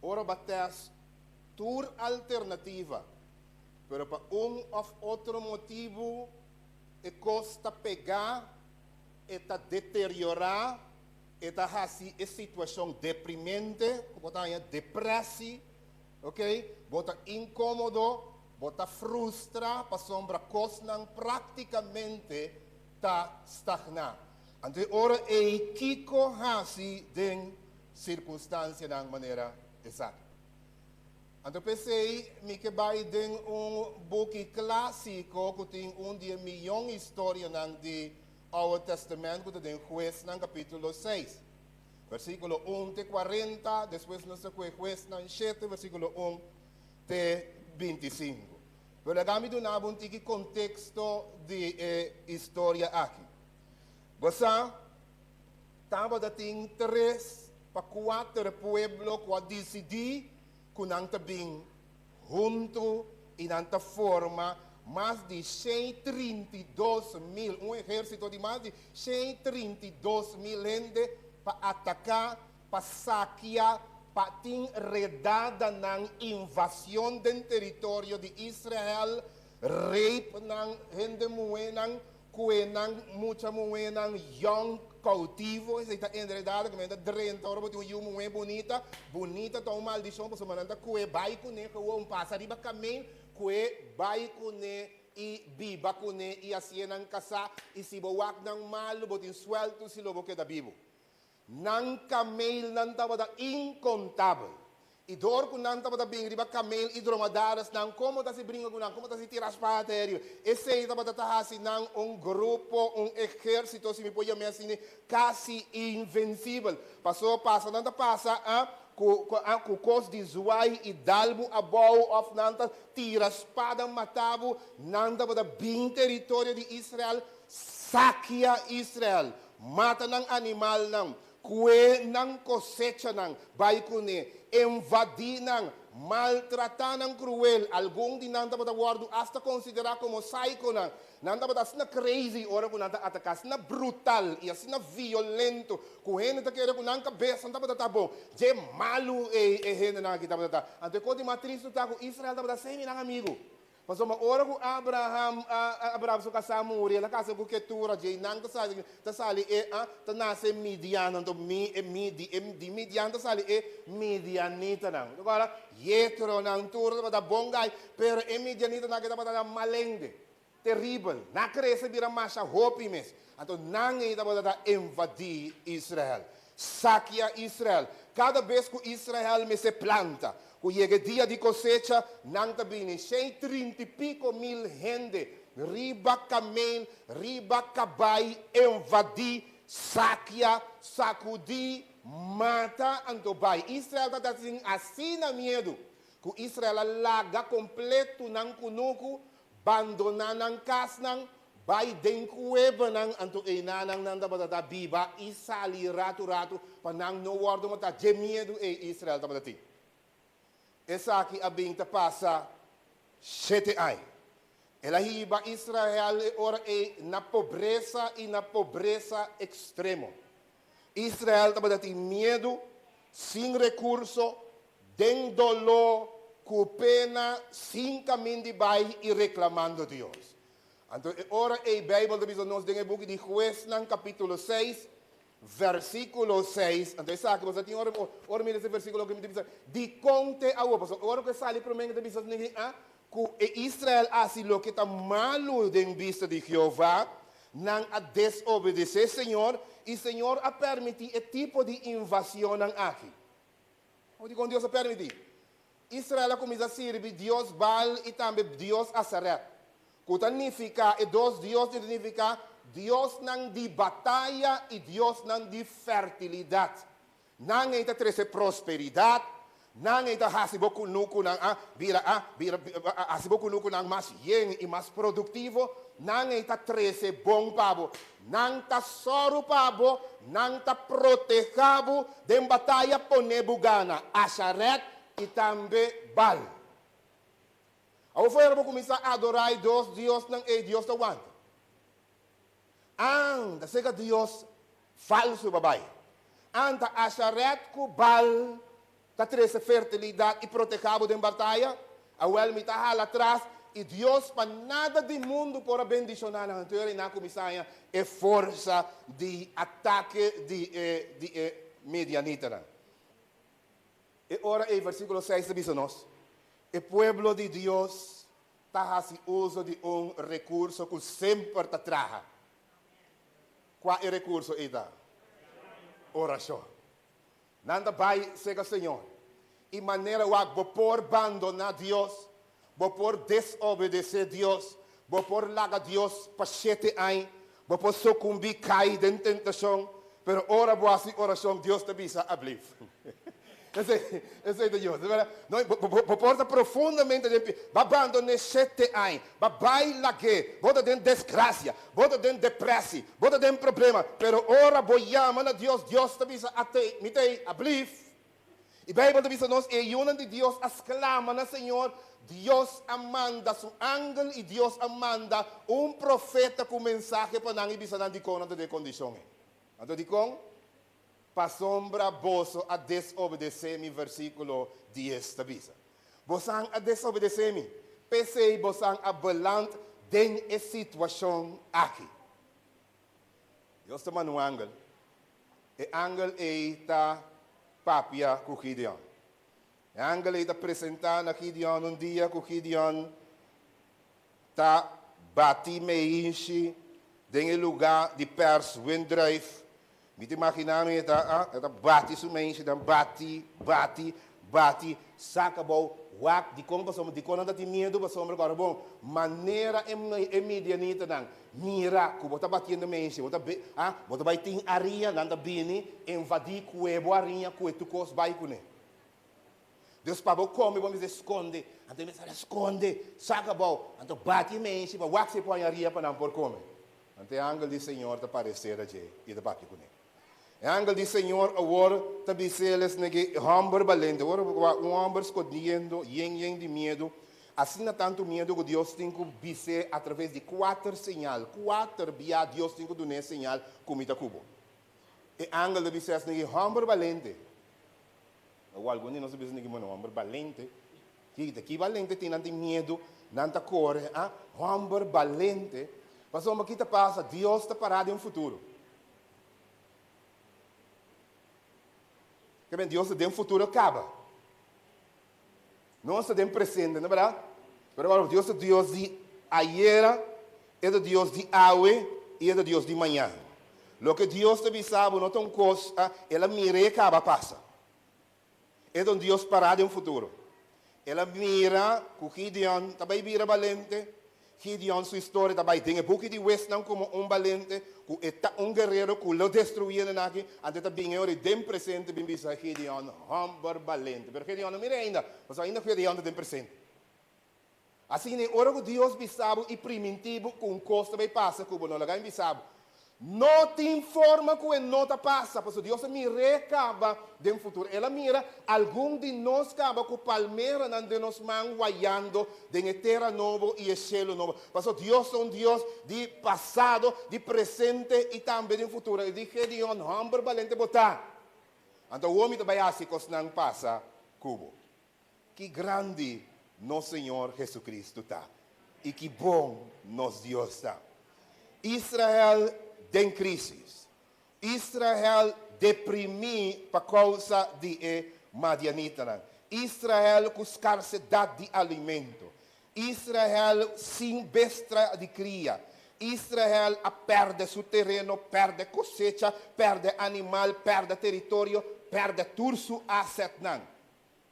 Ora bo a test tur alternativa pero pa un of otro motibo e cos ta pega, e ta deteriora. E ta hasi e situashon deprimente, ku bo ta haña depresi, ok, bo ta inkómodo, bo ta frustra pasobra kosnan práktikamente ta stagná. Anto e ora ei kiko hasi den sirkunstansianan manera esaki? Anto p'esei mi ke bai den un buki klásiko ku tin un di e miyon historianan di Oude Testament ku ta den Huesnan kapítulo seis, versíkulo un te kuarenta, despues nos ta kue Huesnan shete, versíkulo un te bintisinku. Pero laga mi duna bo un tiki konteksto di e historia aki. Bo sa, tabata tin tres pa kuater pueblo ku a disidí ku nan ta bin Huntu i nan ta forma mas di 132,000, un ehérsito di mas di 132,000 hende pa ataká, pa sakia, pa tin redadanan, invasion den teritorio di Israel, rape nan hende muhénan, Kue nan mucha muhénan yòn koutivo, esei ta enredado ku men ta drenta ora bo tin un yu muhé bunita, bunita ta un maldishon pasobra nan ta kue bai kuné gewoon pasa riba kamin, kue bai kuné i biba kuné i hasié nan kasá i si bo wak nan malu bo tin suèltu si lo bo keda bibu. Nan kameelnan tabata inkontabel. I dor ku nan tabata bin riba kameel i dromadarisnan, komo ta si bringa ku nan, komo ta si tira spada te riba. Esei tabata ta hasi nan un grupo, un ehérsito, si mi por yam'é asina, kasi invensibel. Pasobra pasa nan ta pasa ku ku kos di zwai i dal bo abou òf nan ta tira spada mata bo, nan tabata bin teritorio di Israel, sakia Israel, Mata nan animalnan. Kue nan kosechanan bai kuné, invadí nan, maltratá nan kruel. Algun di nan tabata wòrdu asta konsiderá komo saikonan. Nan tabata asina crazy ora ku nan ta ataká, asina brutal i asina violento ku hende ta kere ku nan kabes no tabata ta bon. Dje malu ei e hendenan aki tabata ta. Anto e kos di mas tristu ta ku Israel tabata semi nan amigu. Pasobra ora ku Abraham a Abraham su kasá muri, el a kasa ku Ketura, dje nan ta sali ta sali e a ta nase Midian, anto mi e mi di e di Midian ta sali e midianitanan. Agora Jetronan tur tabata bon gai, pero e midianitanan aki tabata nan malende. Teribel. Nan krese bira masha hopi mes. Anto nan ei tabata ta invadí Israel, sakia Israel. Kada bes ku Israel mester planta, ku yega e dia di kosecha, nan ta bini shei trinta i piko mil hende riba kamel, riba kabai, invadí, sakia, sakudí, mata, anto bai. Israel tabata tin asina miedu ku Israel a laga kompletu nan kunuku Bandoná nan kasnan, bai den kuebanan, anto einanan nan tabata ta biba i sali ratu ratu pa nan no wòrdu matá dje miedu ei Israel tabata tin. Esaki a bin ta pasa shete aña. El a hiba Israel e ora ei na pobresa i na pobresa ekstremo. Israel tabata tin miedu, sin rekurso, den doló, ku pena, sin kamin di bai i reklamando Dios. Anto e ora ei Beibel ta bisa nos den e buki di Huesnan kapítulo seis, versíkulo seis, anto esaki boso tin ora ora mira ese versíkulo aki mi ta bisa, dikon te awor? Pasobra ora ku e sali promé ta bisa a ku e Israel a hasi loke ta malu den bista di Jehová, nan a desobedesé Señor i Señor a permití e tipo di invasionnan aki. Bo dikon Dios a permití? Israel a kuminsá sirbi dios Baal i tambe dios Asaret, ku ta nifiká, e dos diosnan ta nifiká diosnan di bataya i diosnan di fertilidat. Nan ei ta trese prosperidat, nan ei ta hasi bo kunukunan a bira a bira hasi bo kunukunan mas yen i mas produktivo, nan ei ta trese bon pa bo, nan ta sòru pa bo, nan ta protehá bo den bataya pone bo gana, Asharet i tambe Baal. Awor fuera bo kuminsá adorá e dos diosnan ei, Dios ta wanta. Anda seka dios falsu pa bai. Anta Asharet ku Baal ta trese fertilidat i protehá bo den bataya? Awèl mi ta hala tras i Dios pa nada di mundu por a bendishoná nan. Anto e nan kuminsá haña e forsa di atake di e di e midianitanan. E ora ei versíkulo seis ta bisa nos, E pueblo di Dios ta hasi uso di un rekurso ku semper ta traha. Kua e rekurso ei ta? Orashon. Nan ta bai serka Señor. I manera wak bo por bandoná Dios, bo por desobedesé Dios, bo por laga Dios pa shete aña, bo por sukumbí kai den tentashon, pero ora bo hasi orashon Dios ta bisa ablif. Esei, esei ta Dios. No, bo, bo, bo por ta profundamente den pi, bo a bandoné shete aña, bo a bai lag'é, bo ta den desgracia, bo ta den depressie, bo ta den problema, pero ora bo yama na Dios, Dios ta bisa, Atei, mi ta ei, ablief. I Bijbel ta bisa nos, e yunan di Dios a sklama na Señor, Dios a manda su angel i Dios a manda un profeta ku mensahe pa nan i bisa nan dikon nan ta den e kondishon ei. Anto dikon? Pasobra boso a desobedesé mi versíkulo dies ta bisa. Bosan a desobedesé mi, p'esei bosan a beland den e situashon aki. Dios ta manda un angel. E angel ei ta papia ku Gideon. E angel ei ta presentá na Gideon un dia ku Gideon ta bati meishi den e lugá di pèrs wendrùif. Mi ta imaginá mi e ta, e ta bati su meishi dan bati, bati, bati, saka abou, wak, dikon pasobra, dikon nan ta tin miedu pasobra ku ora bon manera e e midianitanan mira ku bo ta batiendo meishi, bo ta be, a, bo ta bai tin aria, nan ta bini invadí kue bo aria, kue tur kos bai kuné. Dus pa bo come bo mester sconde. Anto e mester a sconde, saca abao. Anto bati e menshi pa wak si e por haña ria pa nan por come. Anto e angel di Señor ta parece na dje y ta papia cune. E angel di Señor awor ta bis'é nege hòmber balente. Awor un hòmber skondiendo, yen yen di miedu. Asina tantu miedu ku Dios tin ku bis'é atraves di kuater señal. Kuater bia Dios tin ku dun'é señal ku mi ta ku bo. E angel ta bis'é nege hòmber balente. Awor algun di nos ta bisa nege bueno hòmber balente. Ki ta ki balente tin nan tin miedu, nan ta kore, ah, hòmber balente. Pasobra ki ta pasa? Dios ta pará den futuro. Ke men Dios ta den futuro kaba. Nos ta den presente, no berdad? Pero awor Dios ta Dios di ayera, e ta Dios di awe i e ta Dios di mañan. Loke Dios ta bisa bo no ta un kos, ah, el a mira i e kaba pasa. E ta un Dios pará den futuro. El a mira ku Gideon ta bai bira balente. Gideon su historia ta bai den e buki di Huesnan komo un balente, ku e ta un guerero ku lo destruí hende aki. Anto e ta bin e ora i den presente bin bisa Gideon, hòmber balente. Pero Gideon no mira ainda, pasobra ainda Gideon ta den presente. Asina e ora ku Dios bisa bo i primintí bo ku un kos ta bai pasa ku bo no laga mi bisa bo. No tin forma ku e no ta pasa, pasobra Dios a mir'é kaba den futuro. El a mira algun di nos kaba ku palmeranan den nos man wayando den e tera nobo i e shelu nobo. Pasobra Dios ta un Dios di pasado, di presente i tambe den futuro. El di Gedeon, Hòmber balente bo ta. Anto awor mi ta bai hasi kosnan pasa ku bo. Ki grandi nos Señor Jesucristo ta i ki bon nos Dios ta. Israel den crisis. Israel deprimi pa causa di e Madianitanan. Israel cu scarsedad di alimento. Israel sin bestra di cria. Israel a perde su tereno, perde cosecha, perde animal, perde teritorio, perde tur su assetnan.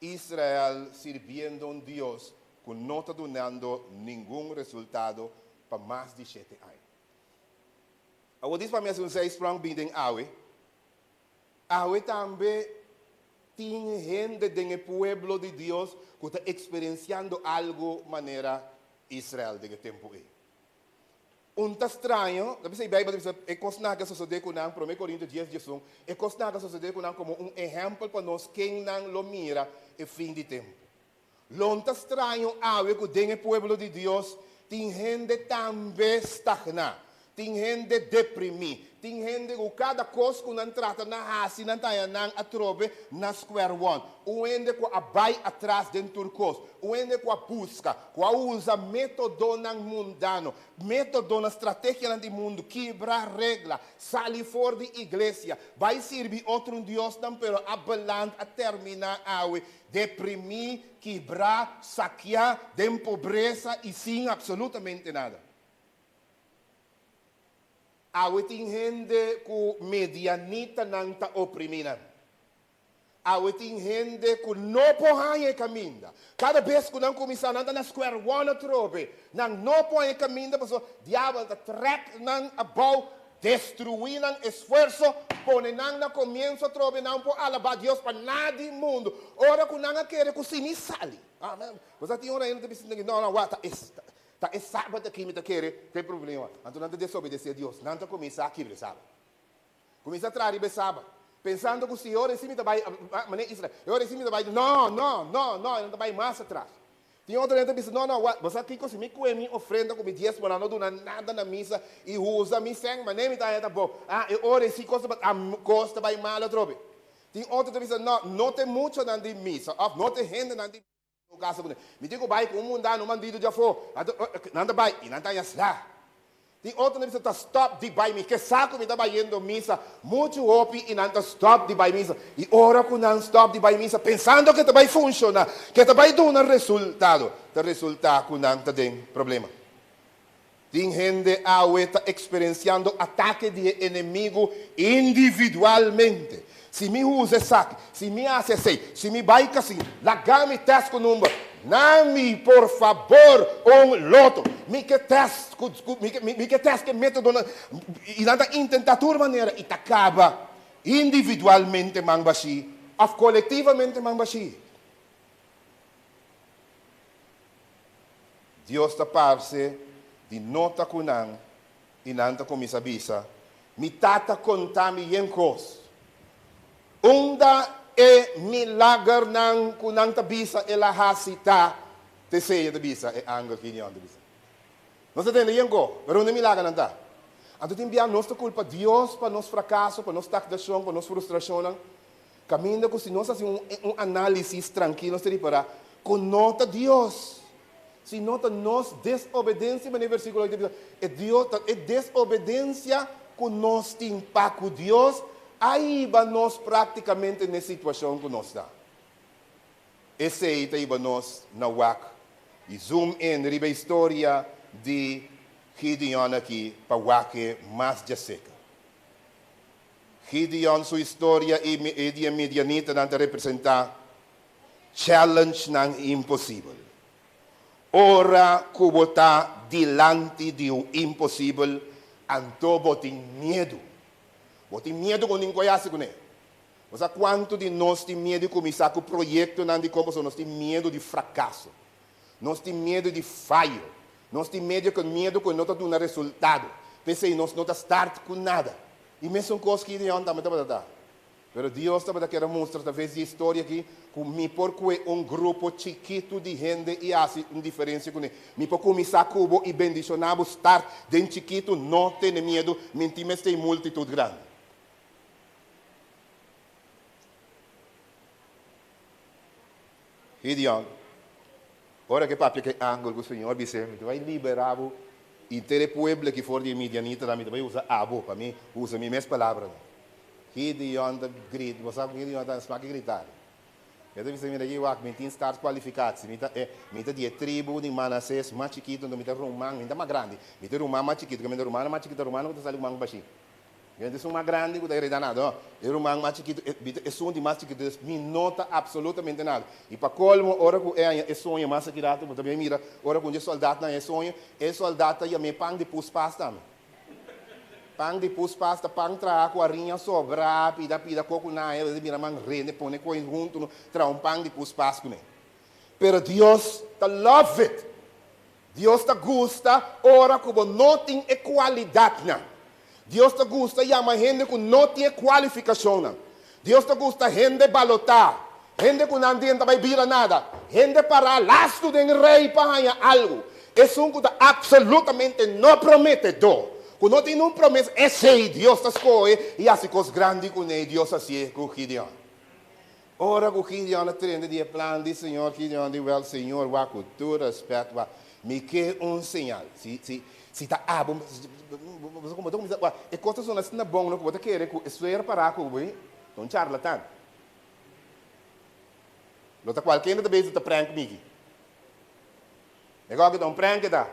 Israel sirbiendo un Dios ku no ta dunando ningun resultado pa mas di shete aña. Awor dis pa mi hasi un zijsprong bin den awe. Awe tambe tin hende den e pueblo di Dios ku ta eksperensiando algu manera Israel den e tempu ei. Un ta straño, ta bisa e Bijbel ta bisa e kosnan aki a sosodé ku nan, Promé Korinto dies, diesun, e kosnan aki a sosodé ku nan komo un ehèmpel pa nos kennan lo mira e fin di tempu. Lo un ta straño awe ku den e pueblo di Dios tin hende tambe stagná, tin hende deprimí, tin hende ku kada kos ku nan trata na hasi nan ta haña nan atrobe na square one. Un hende ku a bai atras den tur kos. Un hende ku a buska, ku a usa métodonan mundano, métodonan, strategianan di mundu, kibra regla, sali for di iglesia, bai sirbi otro un diosnan, pero a beland, a terminá awe deprimí, kibrá, sakiá, den pobresa i sin apsolutamente nada. Awe tin hende ku medianitanan ta oprimí nan. Awe tin hende ku no por haña e kaminda. Kada bes ku nan kuminsá, nan ta na square one atrobe. Nan no por haña e kaminda pasobra diabel ta trèk nan abou, destruí nan esfuerso, pone nan na komienso atrobe. Nan por alabá Dios pa nada di mundu. Ora ku nan a kere ku si mi sali. Amen. Bo sa tin ora hende ta bisa, no, no, wak, ta e, ta e sabat aki mi ta kere ta e problema. Anto nan ta desobedesé Dios. Nan ta kuminsá kibra e sabat. Kuminsá traha riba e sabat, pensando ku si e ora esei mi ta bai, manera Israel, e ora esei mi ta bai, no, no, no, no, e nan ta bai mas atras. Tin otro hende ta bisa, no, no, wak, bo sa kiko, si mi kue mi ofrenda ku mi diesmo, nan no duna nada na misa i usa mi sèn, manera mi ta haña ta bon. Ah, e ora esei kos ta bai, ah, kos ta bai mal atrobe. Tin otro ta bisa, no, no ta e muchanan di misa, òf no ta e hendenan di. No kasa ku nan. Mi tin ku bai ku un mundano, un bandido di afó. Anto, nan ta bai i nan ta haña sla. Tin otro nan bisa ta stòp di bai misa. Ke sa ku mi ta bayendo misa muchu hopi i nan ta stòp di bai misa. I ora ku nan stòp di bai misa pensando ku e ta bai funshoná, ku e ta bai duna resultado, ta resultá ku nan ta den problema. Tin hende awe ta eksperensiando atake di e enemigu individualmente. Si mi usa esaki, si mi hasi esei, si mi bai kasin, laga mi tèst ku number. Na mi, por fabor, un loto. Mi ke tèst ku, mi ke, mi ke tèst ku e métodonan. I nan ta intentá tur manera i ta kaba individualmente man bashí òf kolektivamente man bashí. Dios ta parse di no ta ku nan i nan ta kuminsá bisa, Mi tata konta mi yen kos. Unda e milagernan ku nan ta bisa el a hasi ta? T'esei e ta bisa, e angel Gideon ta bisa. Nos ta tende yen ko, pero unda e milagernan ta? Anto tin bia nos ta kulpa Dios pa nos frakaso, pa nos stagdashon, pa nos frustrashonnan. Kaminda ku si nos hasi un un análisis trankil nos ta ripará ku no ta Dios, sino ta nos desobedensia, manera e versíkulo aki ta bisa, e Dios ta e desobedensia ku nos tin pa ku Dios a hiba nos práktikamente n'e situashon ku nos ta. Esei ta hiba nos na wak i zoom in riba e historia di Gideon aki pa wak e mas djaseka. Gideon su historia i e di e midianitanan ta representá challengenan imposibel. Ora ku bo ta dilanti di un imposibel, anto bo tin miedu. Bo tin miedu ku nin koe hasi kuné. Bo sa kuantu di nos tin miedu di kuminsá ku proyektonan di kon pasobra nos tin miedu di frakaso. Nos tin miedu di fayo. Nos tin medio ku miedu ku e no ta duna resultado. P'esei nos no ta start ku nada. I mesun kos Gideon tambe tabata ta. Pero Dios tabata kere mustra atraves di e historia aki ku mi por kue un grupo chikitu di hende i hasi un diferensia kuné. Mi por kuminsá ku bo i bendishoná bo start den chikitu, no tene miedu, mi tin mester e multitut grandi. Gideon, ora ku e papia ku e angel ku Señor bis'é, Mi ta bai liberá bo i tur e pueblo aki for di e midianitanan, mi ta bai usa abo pa mi usa mi mes palabranan. Gideon ta grita, bo sa ku Gideon ta smak di grita. E ta bisa, Mira aki, wak, mi tin start kualifikatsi, mi ta e, mi ta di e tribu di Manases mas chikitu, anto mi ta ruman, mi ta mas grandi, mi ta ruman mas chikitu, ku mi ta rumannan mas chikitu, rumannan ku ta sali ku man bashí. Gente esun mas grandi ku ta hereda nada, no. E ruman mas chikitu, e mi ta esun di mas chikitu, dus mi no ta absolutamente nada. I pa kolmo, ora ku e haña e soño mas aki rato, bo ta bin mira, ora ku un di e sòldatnan haña e soño, e sòldat ta yam'é pan di pus pas tambe. Pan di pus pas ta pan traha ku hariña sobrá, pida pida koko na haña, bo ta mira man rende pone koi huntu, no, traha un pan di pus pas kuné. Pero Dios ta love it. Dios ta gusta ora ku bo no tin e kualidatnan. Dios ta gusta yama hende ku no tin e kualifikashonnan. Dios ta gusta hende balotá, hende ku nan den ta bai bira nada, hende pará lastu den rei pa haña algu. Esun ku ta apsolutamente no prometedó, ku no tin un promesa, esei Dios ta skohe i hasi kos grandi kuné. Dios hasié ku Gideon. Ora ku Gideon a trende di e plan di Señor, Gideon di, Wèl, Señor, wak ku tur rèspèt, wak, mi ke un señal. Si, si, si ta abo, bo ta kuminsá, wak, e kos ta sona asina bon, no, ku bo ta kere ku e suer pará ku bo, ta un charlatan. Lo ta kualke hende ta bezig ta prank mi aki. E kòke ta un prank e ta.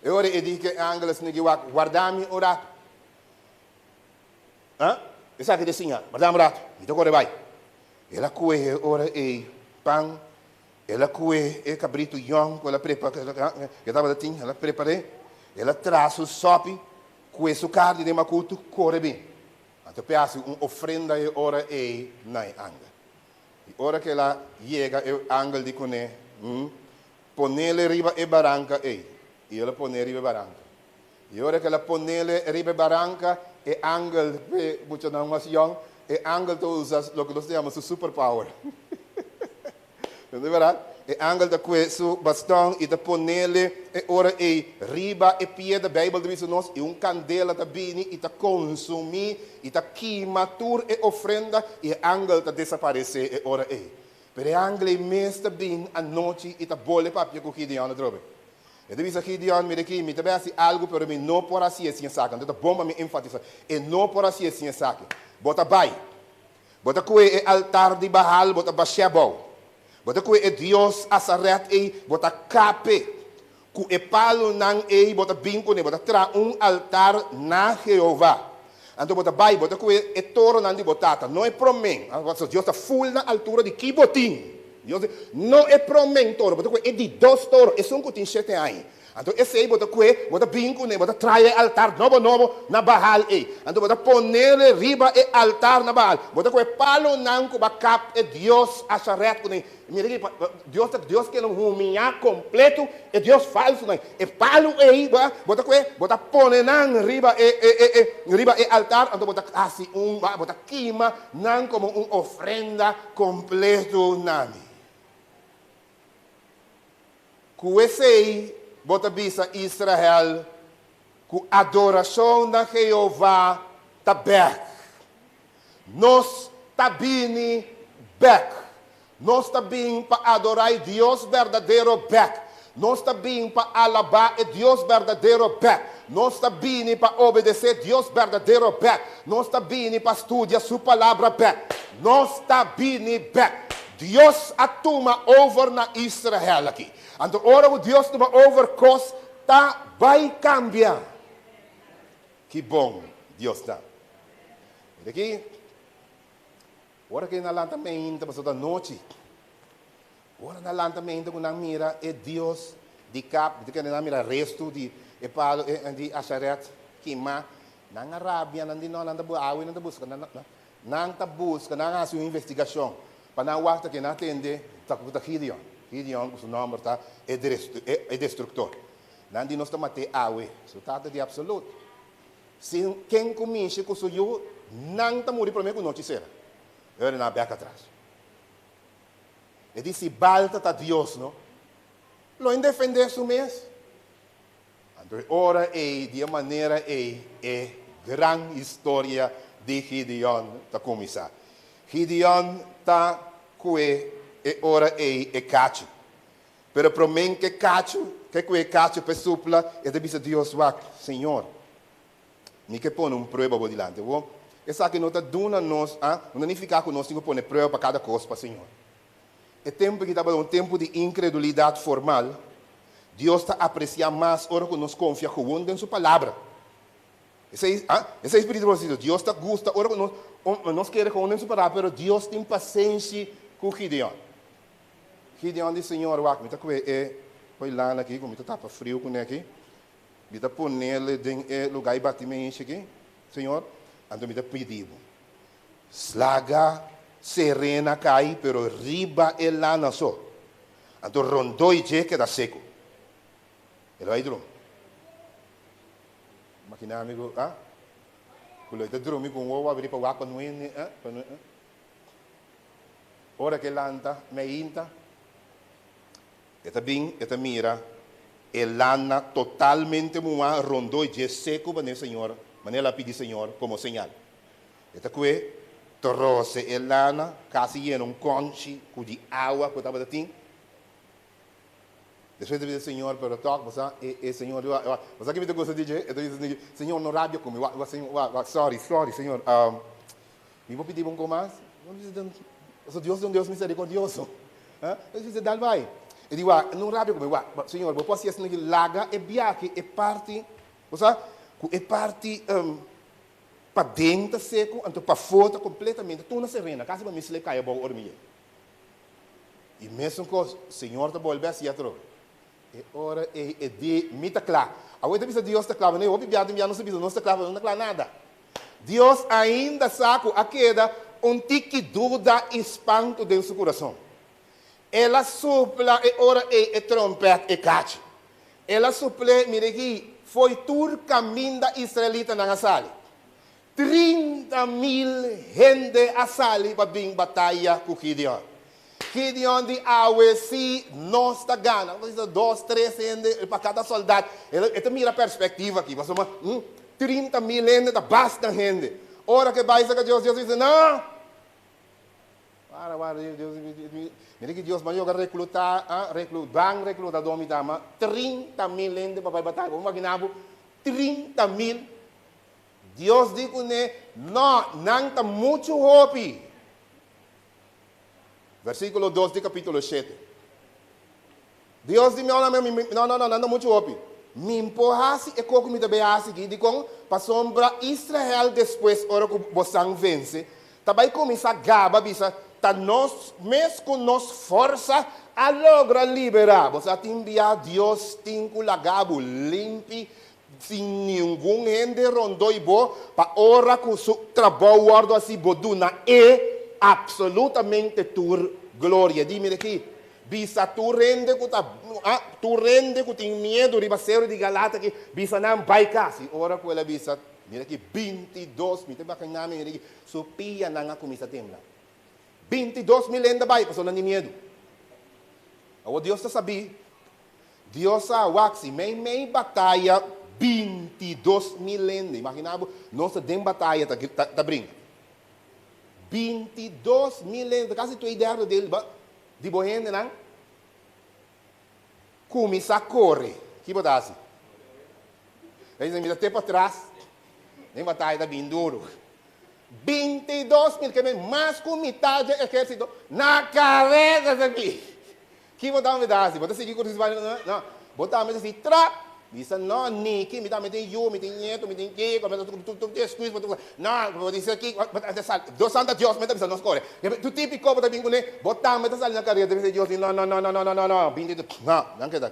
E ora e di ku e angel asina ki, wak, warda mi un ratu. Ha? Esaki ta e siñal. Warda un ratu, mi ta kore bai. El a kue e ora ei pan, el a kue e kabritu yòn ku el a prepa, ku e tabata tin, el a prepar'é, el a traha su sòpi, kue su karni den makutu, kore bin. Anto p'e hasi un ofrenda e ora ei na e angel. I ora ku el a yega, e angel di kuné, Ponele riba e baranka ei. I el a pon'é riba e baranka. I ora ku el a ponele riba e baranka, e angel, p'e muchanan mas yòn, e angel ta usa loke nos ta yama su superpower. No ta bèrdat? E angel ta kue su baston i ta ponele e ora ei riba e piedra. Beibel ta bisa nos, I un kandela ta bini i ta konsumí i ta kima tur e ofrenda, i e angel ta desaparesé e ora ei. Pero e angel ei mes ta bin anochi i ta bole papia ku Gideon atrobe. E ta bisa Gideon, Mira aki, mi ta bai hasi algu, pero mi no por hasié sin esaki. Anto ta bon pa mi enfatisá, e no por hasié sin esaki. Bo ta bai. Bo ta kue e altar di Baal, bo ta bash'é abou. Bo ta kue e dios Asaret ei, bo ta kap'é. Ku e palunan ei bo ta bin kuné, bo ta traha un altar na Jehová. Anto bo ta bai, bo ta kue e toronan di bo tata, no e promé. Pasobra Dios ta ful na altura di ki bo tin. Dios di, No e promé toro, bo ta kue e di dos toro, esun ku tin shete aña. Anto esei bo ta kue, bo ta bin kuné, bo ta trae e altar nobo nobo na Baal ei. Anto bo ta ponele riba e altar na Baal. Bo ta kue palonan ku bo a kap e dios Asharet kuné. Mira aki, Dios ta Dios kende humiá kompleto e dios falsunan. E palu ei bo bo ta kue, bo ta pone nan riba e e e e riba e altar, anto bo ta hasi un bo ta kima nan komo un ofrenda kompleto na mi. Ku esei bo ta bisa Israel ku adorashon na Jehová ta bèk. Nos ta bini bèk. Nos ta bin pa adorá e Dios berdadero bèk. Nos ta bin pa alabá e Dios berdadero bèk. Nos ta bini pa obedesé Dios berdadero bèk. Nos ta bini pa studia su Palabra bèk. Nos ta bini bèk. Dios a tuma over na Israel aki. Anto ora ku Dios tuma over kos ta bai kambia. Ki bon Dios ta. Mira aki, ora ku nan lanta meinta pasobra ta nochi. Ora nan lanta meinta ku nan mira e Dios di kap, di kende nan mira restu di e palo di Asharet kimá, nan a rabia, nan di no, nan ta awe nan ta buska, nan ta buska, nan a hasi un investigashon pa nan wak ta ke nan tende ta ku ta Gideon. Gideon ku su nòmber ta e e destruktor. Nan di nos ta mat'é awe, su tata di apsolut. Si ken ku mishi ku su yu, nan ta muri promé ku nochi sera. E ora nan a bèk atras. E di si Baal ta Dios no, lo en defendé su mes. Anto e ora ei, di e manera ei, e gran historia di Gideon ta kuminsá. Gideon ta kue e ora ei e kachu. Pero promé ke kachu, ke kue e kachu p'e supla, e ta bisa Dios, Wak, Señor, Mi ke pone un prueba bo dilanti. Bo, esaki no ta duna nos, a, no ta nifiká ku nos tin ku pone prueba pa kada kos pa Señor. E tempu aki tabata un tempu di inkredulidat formal. Dios ta apresiá mas ora ku nos konfia gewoon den Su Palabra. Esei, a, esei spiritu profesito. Dios ta gusta ora ku nos, nos kere gewoon den Su Palabra, pero Dios tin pasenshi ku Gideon. Gideon di, Señor, wak, mi ta kue e koi lana aki ku mi ta tapa friu kuné aki. Mi ta ponele den e lugá i bati mi aki, Señor, anto mi ta pidi bo, slaga serena kai, pero riba e lana so. Anto rondó i dje keda seku. El a bai drumi. Imaginá mi ku, ah, ku lo e ta drumi ku un wowo abrí pa wak pa nuene, ah, pa nue, ah. Ora ku e lanta meinta, E ta bin, e ta mira e lana totalmente muhá rondó i dje seku manera Señor, manera el a pidi Señor komo señal. E ta kue trose e lana kasi yena un kònchi ku di awa ku tabata tin. Despues e ta bisa Señor, pero tòg bo sa, e e Señor di wak, bo sa ke mi ta gusta di dje? E ta bisa Señor, no rabia ku mi, wak, wak, Señor, wak, wak, sorry, sorry, Señor, Mi por pidi bo un kos mas? Pasobra Dios ta un Dios miserikordioso. E dice, dal bai. E di, wak, no rabia ku mi, wak, Señor, bo por hasi esaki, laga e biahe, e parti, bo sa, ku e parti paden ta seku, anto pafó ta kompletamente tur na serena, kasi pa mi slip kai abou ora mi yega. I mesun kos, Señor ta bolbe hasi atrobe. E ora ei e di, Mi ta kla. Awor e ta bisa Dios ta kla, manera hopi bia tin bia nos ta bisa nos ta kla, pero no ta kla nada. Dios ainda sa ku a keda un tiki duda i spantu den su kurason. El a supla e ora ei e trompèt e kachi. El a supl'é, Mira aki, fo'i tur kaminda israelitanan a sali. 30.000 hende a sali pa bin bataya ku Gideon. Gideon di, Awe si nos ta gana. Nos ta dos, tres hende pa kada soldat. E ta mira perspektiva aki, pasobra 30.000 hende ta basta hende. Ora ku e bai saka Dios, Dios a bisa, No! Wara, wara, Dios, mira ki Dios, bo a reklutá, ban reklutadó mi ta, ma 30.000 hende pa bai bataya. Bo imaginá bo 30.000? Dios di kuné, No, nan ta muchu hopi. Versíkulo 2 di kapítulo 7. Dios di, No, no, no, no, no, nan ta muchu hopi. Mi N por hasi e kos ku mi ta bai hasi aki. Dikon? Pasobra Israel despues, ora ku bosan vense, ta bai kuminsá gaba, bisa, Ta nos mes ku nos forsa. A logra liberá. Bo sa tin bia Dios tin ku laga bo limpi sin ningun hende rondó i bo pa ora ku su trabou wòrdu hasi bo duna e apsolutamente tur gloria. Di mira aki, bisa tur hende ku ta tur hende ku tin miedu riba seru di Galaad aki, bisa nan bai kas. I ora ku el a bisa, mira aki, 22, mi ta imaginá mi, mira aki, su pianan a kuminsá tembla. 22.000 hende bai pasobra nan di miedu. Awor Dios ta sabí. Dios a wak si mei mei bataya 22.000 hende. Imaginá bo, nos ta den bataya ta ta ta bringa. 22.000 hende, kasi twee derde deel di bo hendenan kuminsá kore. Ki bo ta hasi? E dice, mi ta te patras, den bataya ta bin duru. 22.000, ke men mas ku mitad dje ehérsito na kareda ta bin. Ki bo tambe ta hasi? Bo ta sigui ku risiba? No, bo tambe ta sigui trap. Bisa, no, Niki, mi tambe tin yu, mi tin nieto, mi tin kiko, mi ta tur tur excuse, bo ta no, bo di ser kiko, bo ta sali, Dios santa Dios mi ta bisa nos kore. Tur típiko bo ta bin kuné, bo tambe ta sali na kareda, bisa Dios di no, no, no, no, no, no, no, no, 22, no, nan keda.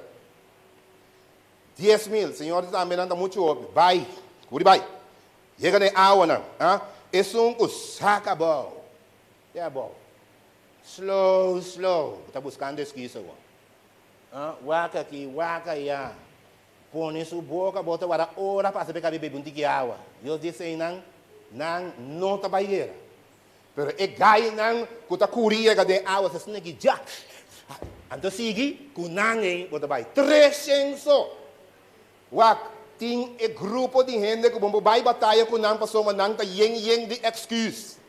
10.000, Señor di tambe nan ta muchu hopi, bai, kuri bai. Yega na e awanan, ah, esun ku saka abou, te abou. Slow, slow, bo ta buskando eskis awor. Ah, wak aki, wak aya. Pone su boka, bo ta wara ora pasa p'e kabe bebe un tiki awa. Dios di eseinan, nan no ta bai guera. Pero e gainan ku ta kuri yega den awa sa asina ki dja. Anto sigui ku nan ei bo ta bai. Treshen so. Wak, tin e grupo di hende ku bo por bai bataya ku nan pasobra nan ta yen yen di èksküs.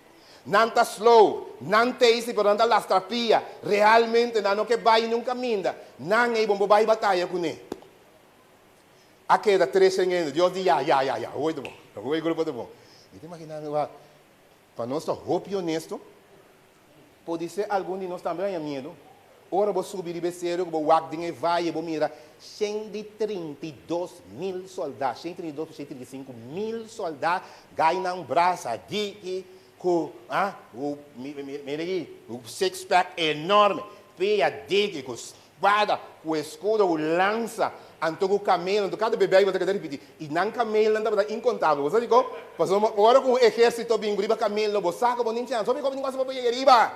Nan ta slow, nan teisi pero nan ta lastra pia. Realmente nan no ke bai niun kaminda. Nan ei bo por bai bataya kuné. A keda treshen hende. Dios di ya, ya, ya, ya. Hopi ta bon. Hopi grupo ta bon. Mi ta imaginá mi wak, pa nos ta hopi honesto, Podisé algun di nos tambe haña miedu. Ora bo subi riba e seru ku bo wak den e vaye, bo mira 132.000 sòldá, 132 pa 135.000 sòldá gai nan brasa diki ku ah ku mira aki, ku six pack enorme, pia diki ku spada, ku eskudo, ku lansa, anto ku kamel, anto kada bebé bo ta keda ripití. I nan kamelnan tabata inkontabel. Bo sa dikon? Pasobra ora ku un ehérsito bin riba kamel lo bo sa ku bo tin chèns. Hopi kopi tin kos pa bo yega riba.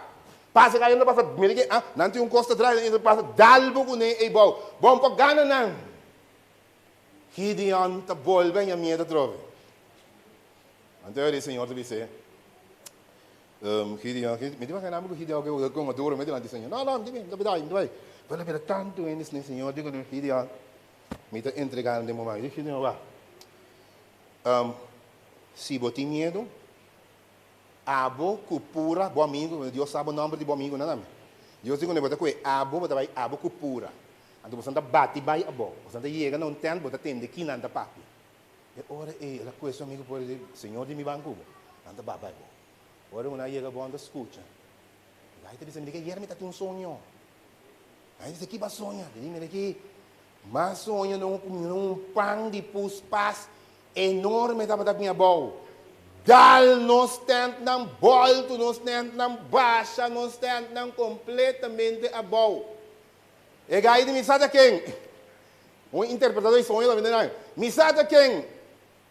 Pasa kaya nan ta pasa, mira ke ah, nan tin un kos ta drai, nan ta pasa dal bo kuné eibou. Bon por gana nan. Gideon ta bolbe haña miedu atrobe. Anto e Señor ta bis'é, Gideon, mi ta imaginá mi ku Gideon ke konga duro mi dilanti Señor. No, no, mi ta bin, mi ta bai, mi ta bai. Pero mira tantu hende asina, Señor di ku Gideon, mi ta entregá nan den bo man. Gideon wak, si bo tin miedu, abo ku Pura, bo amigu, Dios sa bo nòmber di bo amigunan tambe. Dios di ku bo ta kohe abo, bo ta bai abo ku Pura. Anto boso ta bati bai abou, boso ta yega na un tènt, bo ta tende kinan ta papia. E ora ei el a kue su amigu por di, Señor di mi ban ku bo. Nan ta baba bo. Ora ku nan a yega bo, nan ta skucha. E gai ta bisa, Mira ki ayer mi ta tin un soño. Nan a bisa, Ki bo a soña? Di, Mira ki m'a soña na un pan di puspas enorme tabata bin abou. Dal nos tèntnan bòltu, nos tèntnan basha, nos tèntnan kompletamente abou. E gai di, Mi sa ta ken. Un interpretador di soño ta bini nan, Mi sa ta ken?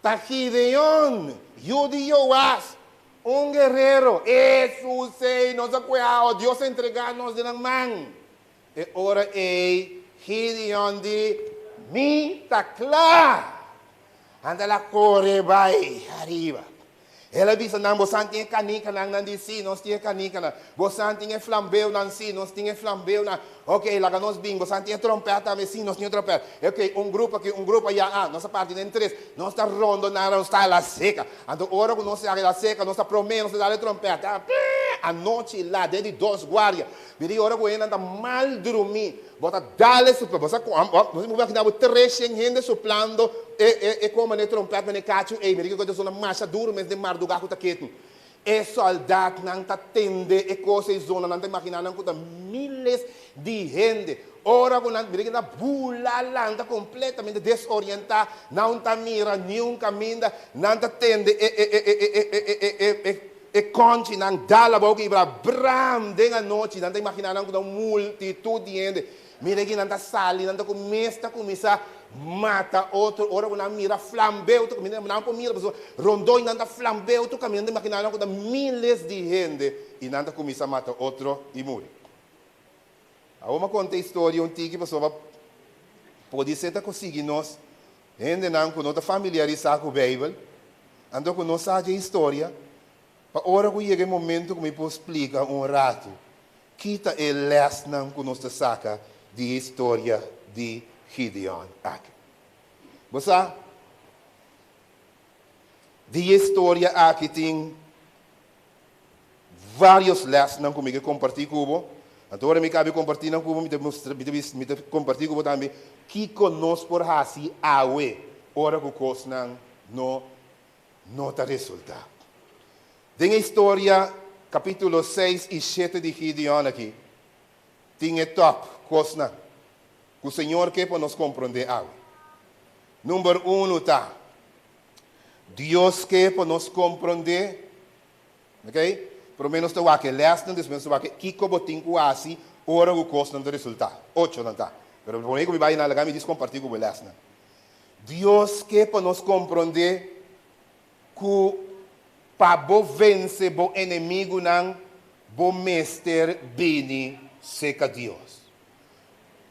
Ta Gideon, yu di Joas, un guerero. Esun sei nos a kue awa, Dios a entregá nos den nan man. E ora ei Gideon di, Mi ta kla! Anta el a kore bai ariba. El a bisa nan, Bosan tin e kanikanan? Nan di, Sí, nos tin e kanikanan. Bosan tin e flambeunan? Sí, nos tin e flambeunan. Ok, laga nos bin. Bosan tin e trompèt tambe? Sí, nos tin e trompèt. Ok, un grupo aki, un grupo ayá. Ah, nos a parti den tres. Nos ta rondoná, nos ta la seka. Anto ora ku nos yega la seka, nos ta promé, nos ta dal e trompèt. Ah, pii! Anochi la, den di dos guardia. Mira, i ora ku hendenan ta mal drumí, Bo ta dal e supla. Bo sa ku nos por imaginá bo treshen hende suplando e e e koma n'e trompèt manera e kachu ei. Mira kiko ta sona masha duru mes den mardugá ku ta ketu. E sòldatnan ta tende e kos ei zona. Nan ta imaginá nan ku ta míles di hende. Ora ku nan mira ke nan ta bula lanta kompletamente desorientá. Nan ta mira niun kaminda. Nan ta tende e e e e e e e e e. E kònchinan dal abou kibra bram den anochi. Nan ta imaginá nan ku ta un multitut di hende. Mira aki nan ta sali, nan ta ku mes ta kuminsá mata otro. Ora ku nan mira flambeu ta kuminsá, nan por mira pasobra rondó i nan ta flambeu tur kaminda. Nan ta imaginá nan ku ta míles di hende i nan ta kuminsá mata otro i muri. Awor mi a konta e historia un tiki pasobra podisé ta ku sigui nos hendenan ku no ta familiarisá ku Beibel, anto ku no sa dje historia, pa ora ku yega e momento ku mi por splika un ratu ki ta e lèsnan ku nos ta saka di e historia di Gideon aki. Bo sa, di e historia aki tin Varios lèsnan ku mi ke kompartí ku bo. Anto ora mi kabi kompartí nan ku bo, mi ta mustra, mi ta bis, mi ta kompartí ku bo tambe kiko nos por hasi awe ora ku kosnan no no ta resultá. Den e historia kapítulo seis i shete di Gideon aki tin e tòp kosnan ku Señor ke pa nos komprondé awe. Number unu ta, Dios ke pa nos komprondé Ok, promé nos ta wak e lèsnan, despues nos ta wak kiko bo tin ku hasi ora ku kosnan ta resultá. Ocho nan ta. Pero promé ku mi bai nan, laga mi djis kompartí ku bo e lèsnan. Dios ke pa nos komprondé ku pa bo vense bo enemigunan, bo mester bini serka Dios.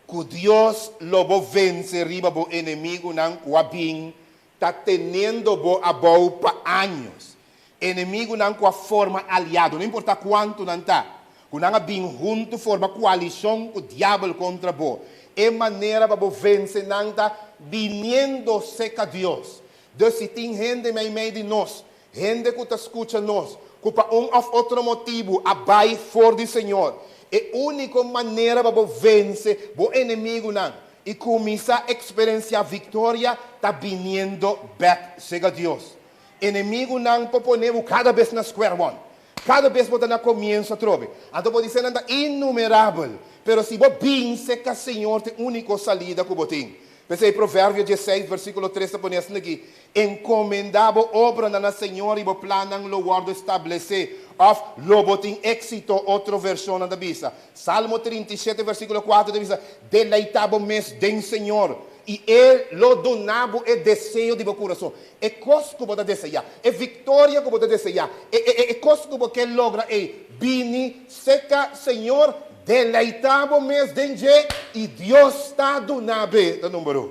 Ku Dios lo bo vense riba bo enemigunan ku a bin ta teniendo bo abou pa años. Enemigunan ku a forma aliado, no importá kuantu nan ta, ku nan a bin huntu forma koalishon ku diabel kontra bo, e manera pa bo vense nan ta biniendo seka Dios. Dus si tin hende meimei di nos, hende ku ta skucha nos, ku pa un òf otro motibu a bai for di Señor, e úniko manera pa bo vense bo enemigunan i kuminsá eksperensiá viktoria ta biniendo bèk seka Dios. Enemigunan por pone bo kada bes na square one. Kada bes bo ta na komienso atrobe. Anto bo di se nan ta innumerabel. Pero si bo bin seka Señor ta e úniko salida ku bo tin. P'esei Proverbio dieseis versíkulo tres ta pone asina aki, Enkomendá bo obranan na Señor i bo plannan lo wòrdu establesé, òf lo bo tin éksito, otro vershonnan ta bisa. Salmo 37 versíkulo kuater ta bisa, Deleitá bo mes den Señor, i E lo duna bo e deseo di bo kurason. E kos ku bo ta deseá, e viktoria ku bo ta deseá, e e e kos ku bo ke logra ei, bini seka Señor, deleitá bo mes den dje, i Dios ta duna bo. Ta number un.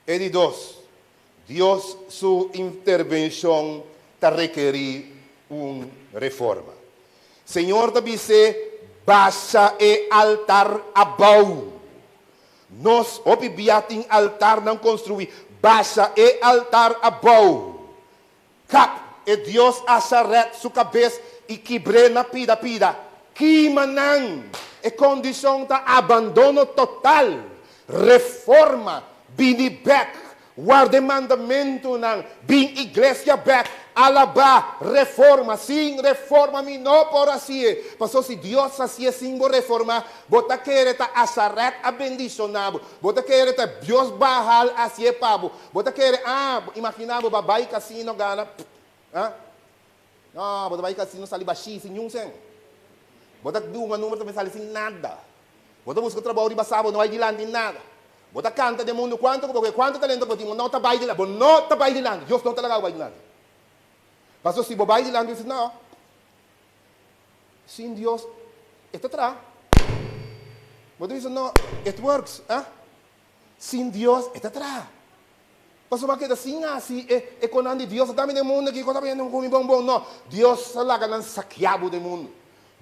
E di dos, Dios su intervenshon ta rekerí un reforma. Señor ta bis'é, Basha e altar abou. Nos hopi bia tin altarnan konstruí. Basha e altar abou. Kap e dios Asharet su kabes i kibr'é na pida pida. Kima nan! E kondishon ta abandono total. Reforma, bini bèk, warda e mandamentunan, bin iglesia bèk, alabá, reforma. Sin reforma mi no por hasié. Pasobra si Dios hasié sin bo reformá, bo ta kere ta Asharet a bendishoná bo. Bo ta kere ta Dios Baal hasié pa bo. Bo ta kere, ah, imaginá bo ba bai kasino gana, ah, no, bo ta bai kasino sali bashí sin niun sèn. Bo ta dunga number ta sali sin nada. Bo ta buska trabou riba sa, bo no bai dilanti nada. Bo ta kanta den mundu kuantu ku bo ke, kuantu talento ku bo tin, bo no ta bai dilanti, bo no ta bai dilanti, Dios no ta laga bo bai dilanti. Pasobra si bo bai dilanti, bo bisa, no, sin Dios e ta traha. Bo ta bisa, no, it works, ah. Sin Dios e ta traha. Pasobra keda sin hasi e e konan di Dios ta dami den mundu aki, kos ta bayendo ku mi bon bon. No, Dios ta laga nan sakia bo den mundu.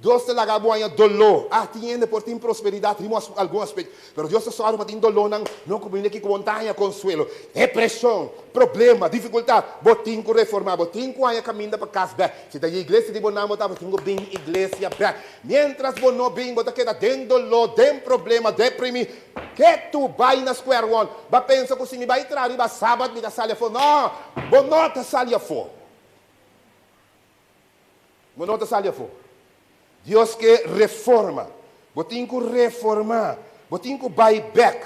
Dios ta laga bo haña doló. Ah, tin hende por tin prosperidat riba algun aspekto, pero Dios ta sòru pa tin dolónan no ku bini aki ku bo no ta haña konsuelo. Depreshon, problema, difikultat, bo tin ku reformá, bo tin ku haña kaminda pa kas bèk. Si ta e iglesia di bo nan bo ta, bo tin ku bin iglesia bèk. Miéntras bo no bin, bo ta keda den doló, den problema, deprimí. Ke tu bai na Square One? Ba pensa ku si mi bai traha riba Sabat mi ta sali afó. No! Bo no ta sali afó. Bo no ta sali afó. Dios ke reforma. Bo tin ku reformá. Bo tin ku bai bèk.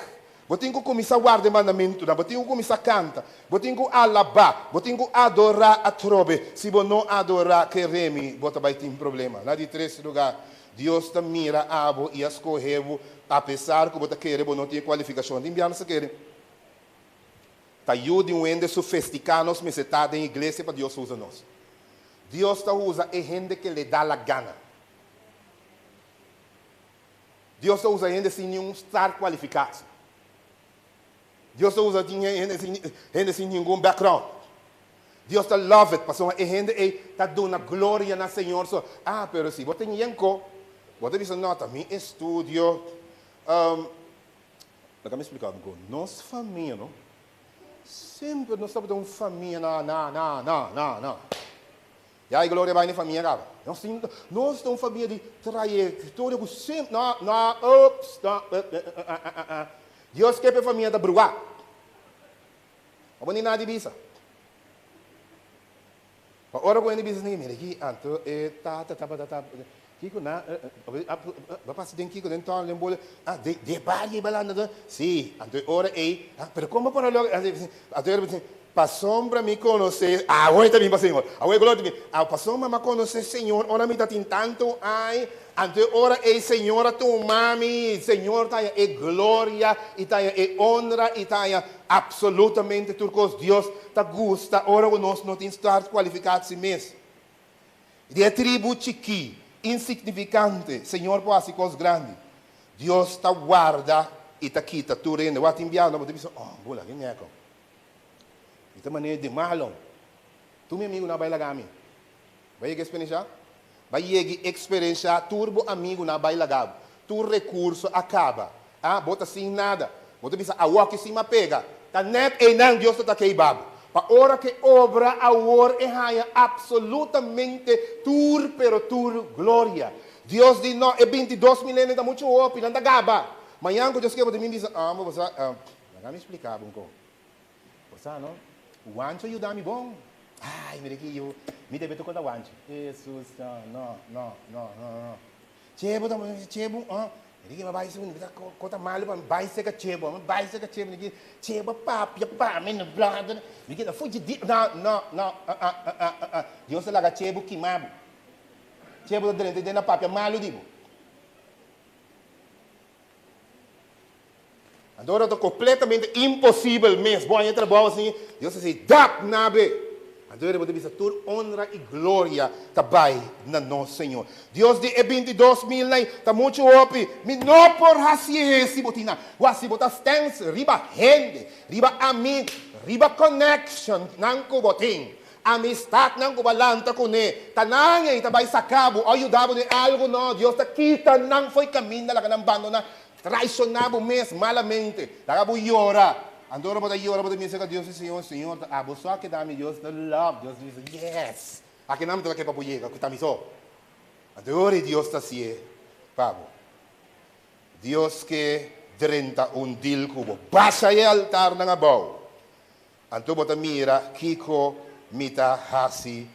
Bo tin ku kuminsá warda e mandamentunan, bo tin ku kuminsá kanta, bo tin ku alabá, bo tin ku adorá atrobe. Si bo no adorá, kere mi, bo ta bai tin problema. Na di tres lugá, Dios ta mira abo i a skohe bo apesar ku bo ta kere bo no tin e kualifikashon. Tin biaha nos ta kere ta yu di un hende sofestiká nos mester ta den iglesia pa Dios usa nos. Dios ta usa e hende ke le da la gana. Dios ta usa hende sin niun start kwalifikatie. Dios ta usa hende sin hende sin ningun background. Dios ta love it pasobra e hende ei ta duna gloria na Señor so. Ah, pero si bo tin yenko, bo ta bisa no, ta mi estudio. Um, laga mi splika bo kon. Nos famia no, semper nos tabata un famia na na na na na na. Ya e gloria bai na e famia kaba. Nos tin, nos ta un famia di trayectoria ku semper, no, no, ups, no, eh, eh, eh, ah, ah, ah. Dios ke pa e famia ta bruá. Abo ni nada di bisa. Pa ora ku hende bisa asina, mira aki, anto e tata tabata ta, kiko na, ba pasa den kiko, den tòrna, den bole, ah, de, de bario ei balanda, ta, si, anto e ora ei, ah, pero kon bo por a logra, anto e ora Pasobra mi konosé, awe ta bin pa Señor, awe gloria ta bin, awe pasobra mi a konosé Señor ora mi ta tin tantu aña, anto e ora ei Señor a tuma mi, Señor ta haña e gloria i ta haña e honra i ta haña absolutamente tur kos. Dios ta gusta ora ku nos no tin start kualifiká si mes. Di e tribu chikí, insignifikante, Señor por hasi kos grandi. Dios ta warda i ta kita tur hende. Wak tin biaha no bo ta bisa, oh, bula, ke ñeko. Mi ta manera di malo. Tur mi amigunan bai laga mi. Bai yega eksperenshá? Bai yega i eksperenshá tur bo amigunan bai laga bo. Tur rekurso a kaba. A, bo ta sin nada. Bo ta bisa, Awor ki sin m'a pega. Ta nèt einan Dios ta ta keiba bo. Pa ora ku e obra awor e haña apsolutamente tur pero tur gloria. Dios di, No, e 22 milenio ta muchu hopi, nan ta gaba. Mañan ku Dios ke bo ta bin bisa, Ah, bo sa, laga mi splika bo un kos. Bo sa no? Wancho yuda mi bon. Ai, mira ki yu. Mi debe toca ta Wancho. Hesus, no, no, no, no, no, no. Chebo ta, Chebo, ah. Mira ki mi a bai su, mi ta cota malo pa mi bai seca Chebo. Mi bai seca Chebo, mira ki Chebo papia pa mi, no bla, bla. Mi keda fuchi di, no, no, no, ah, ah, ah, ah, ah. Dios a laga Chebo kima bo. Chebo ta drenta den na papia malo di bo. Anto ora ta completamente imposibel mes bo haña trabou asin, Dios ta si dap nabe. Anto ora bo ta bisa tur honra y gloria ta bay na nos Señor. Dios di e 22 mil nan ta mucho hopi, mi no por hacié si bo tin nan. Wak si bo ta stens riba hende, riba amigo, riba connection nan cu bo tin, amistad nan cu bo a lanta cune, ta nan ey ta bay saca bo o yuda bo den algo, no, Dios ta kita nan fo'i caminda laga nan bandona. Traicioná bo mes malamente, laga bo yora. Anto ora bo ta yora bo ta bisa ka Dios di Señor, Señor ta abo so a keda mi, Dios ta love, Dios ta bisa yes, aki nan mi ta ke pa bo yega ku ta mi so. Anto ora e Dios ta hacié pa bo. Dios ke drenta un deal ku bo, basha e altarnan abou. Anto bo ta mira kiko mi ta hasi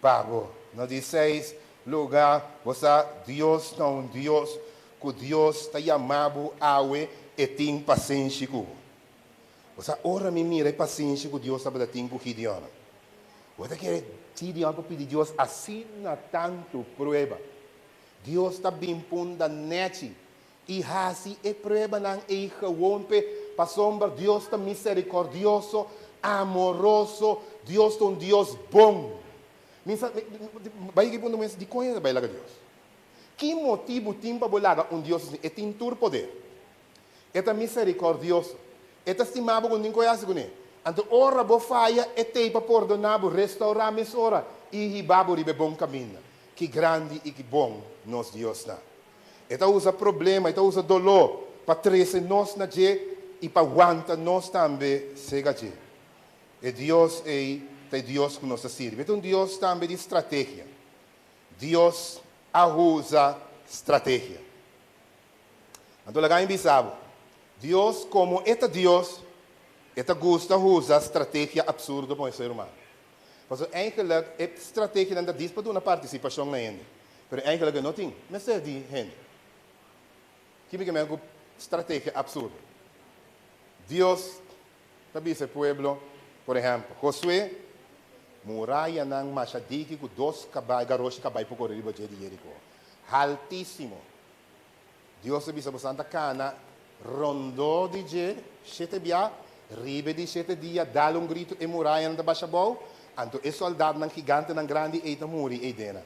pa bo. Na di seis luga, bo sa Dios ta un Dios ku Dios ta yama bo awe, e tin pasenshi ku bo. Bo sa ora mi mira e pasenshi ku Dios tabata tin ku Gideon, bo ta kere Gideon por pidi Dios asina tantu prueba. Dios ta bin punda nechi I hasi e pruebanan ei gewoon p'e, pasobra Dios ta miserikordioso, amoroso, Dios ta un Dios bon. Mi sa, bai ki punto mes, dikon e ta bai laga Dios? Ki motibu tin pa bo laga un Dios asina? E tin tur poder. E ta miserikordioso. E ta stima bo ku nin koe hasi kuné. Anto ora bo faya, e t'ei pa pordoná bo, restourá mesora i hiba bo riba e bon kaminda. Ki grandi i ki bon nos Dios ta! E ta usa problema, e ta usa doló pa trese nos na dje i pa wanta nos tambe sega dje. E Dios ei ta e Dios ku nos ta sirbi. E ta un Dios tambe di strategia. Dios a usa strategia. Anto laga mi bisa bo, Dios komo e ta Dios, e ta gusta usa strategia absurdo pa un ser humano. Pasobra eigenlijk e strategianan ta dis pa duna partisipashon na hende. Pero eigenlijk e no tin mester di hende. Ki mi ke men ku strategia absurdo? Dios ta bisa e pueblo, por ehèmpel, Josué, murayanan masha diki ku dos kabai, garoshi kabai por kore riba dje di Jeriko. Haltísimo. Dios ta bisa bosan ta kana rondó di dje shete bia, riba e di shete dia dal un gritu e murayanan ta basha abou, anto e sòldatnan gigantenan grandi ei ta muri ei dena.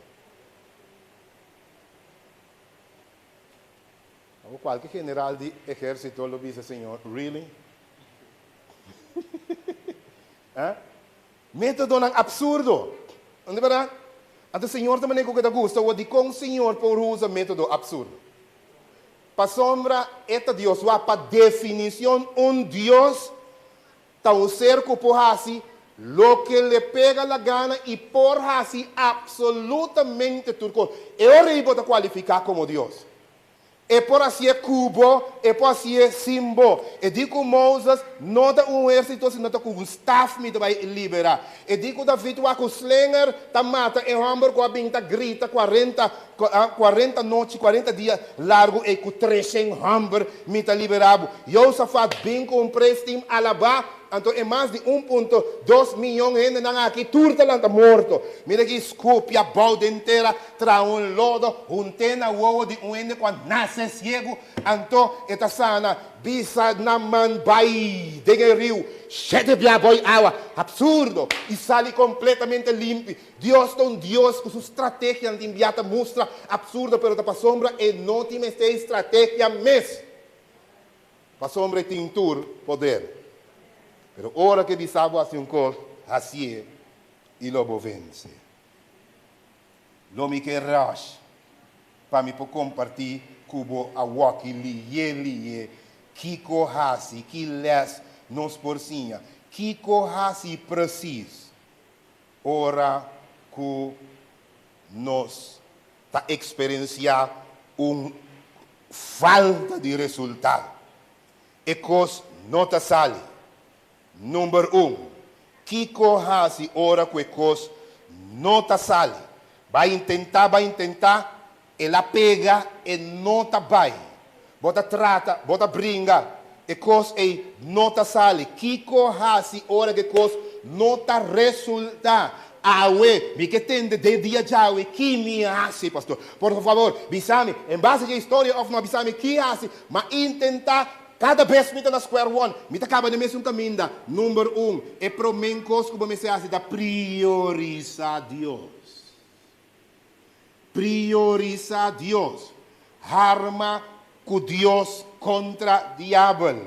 Awor kualke general di ehérsito lo bisa, Señor, really? Eh? Métodonan absurdo. No ta bèrdat? Anto Señor ta manera ku ta gusta. Awor dikon Señor por usa método absurdo? Pasobra e ta Dios. Wak, pa definishon un Dios ta un ser ku por hasi loke le pega la gana i por hasi absolutamente tur kos. E ora ei bo ta kualifiká komo Dios. E por hasié ku bo, e por hasié sin bo. E di ku Moses, No ta un ehérsito, sino ta ku un staf mi ta bai liberá. E di ku David, Wak ku slinger ta mata e hòmber ku a bin ta grita kuarenta, kuarenta nochi, kuarenta dia largu ei, ku treshen hòmber mi ta liberá bo. Josafat bin ku un praise team alabá Anto e mas di un punto dos miyon hendenan aki tur ta lanta morto. Mira ki skupi abou den tera, traha un lodo, hunt'é na wowo di un hende ku a nase siegu, anto e ta sana. Bisa nan man bai den e riu shete bia boi awa. Absurdo! I sali kompletamente limpi. Dios ta un Dios ku su strategianan tin bia ta mustra absurdo, pero ta pasobra e no tin mester e strategia mes. Pasobra e tin tur poder. Pero ora ku e bisa bo hasi un kos, hasié i lo bo vense. Lo mi ke rush pa mi por kompartí ku bo awoki liye liye kiko hasi, ki lès nos por siña, kiko hasi presis ora ku nos ta eksperensiá un falta di resultado. E kos no ta sali. Number un, kiko hasi ora ku e kos no ta sali? Bai intentá, bai intentá, el a pega, e no ta bai. Bo ta trata, bo ta bringa, e kos ei no ta sali. Kiko hasi ora ku e kos no ta resultá? Awe, mi ke tende den dia djawe ki mi hasi, pastor. Por favor, bisa mi, en base dje historia of no, bisa mi ki hasi. Ma intentá, kada bes mi ta na square one, mi ta kaba den mesun kaminda. Number un, e promé kos ku bo mester hasi ta priorisá Dios. Priorisá Dios. Harma ku Dios kontra Diabel.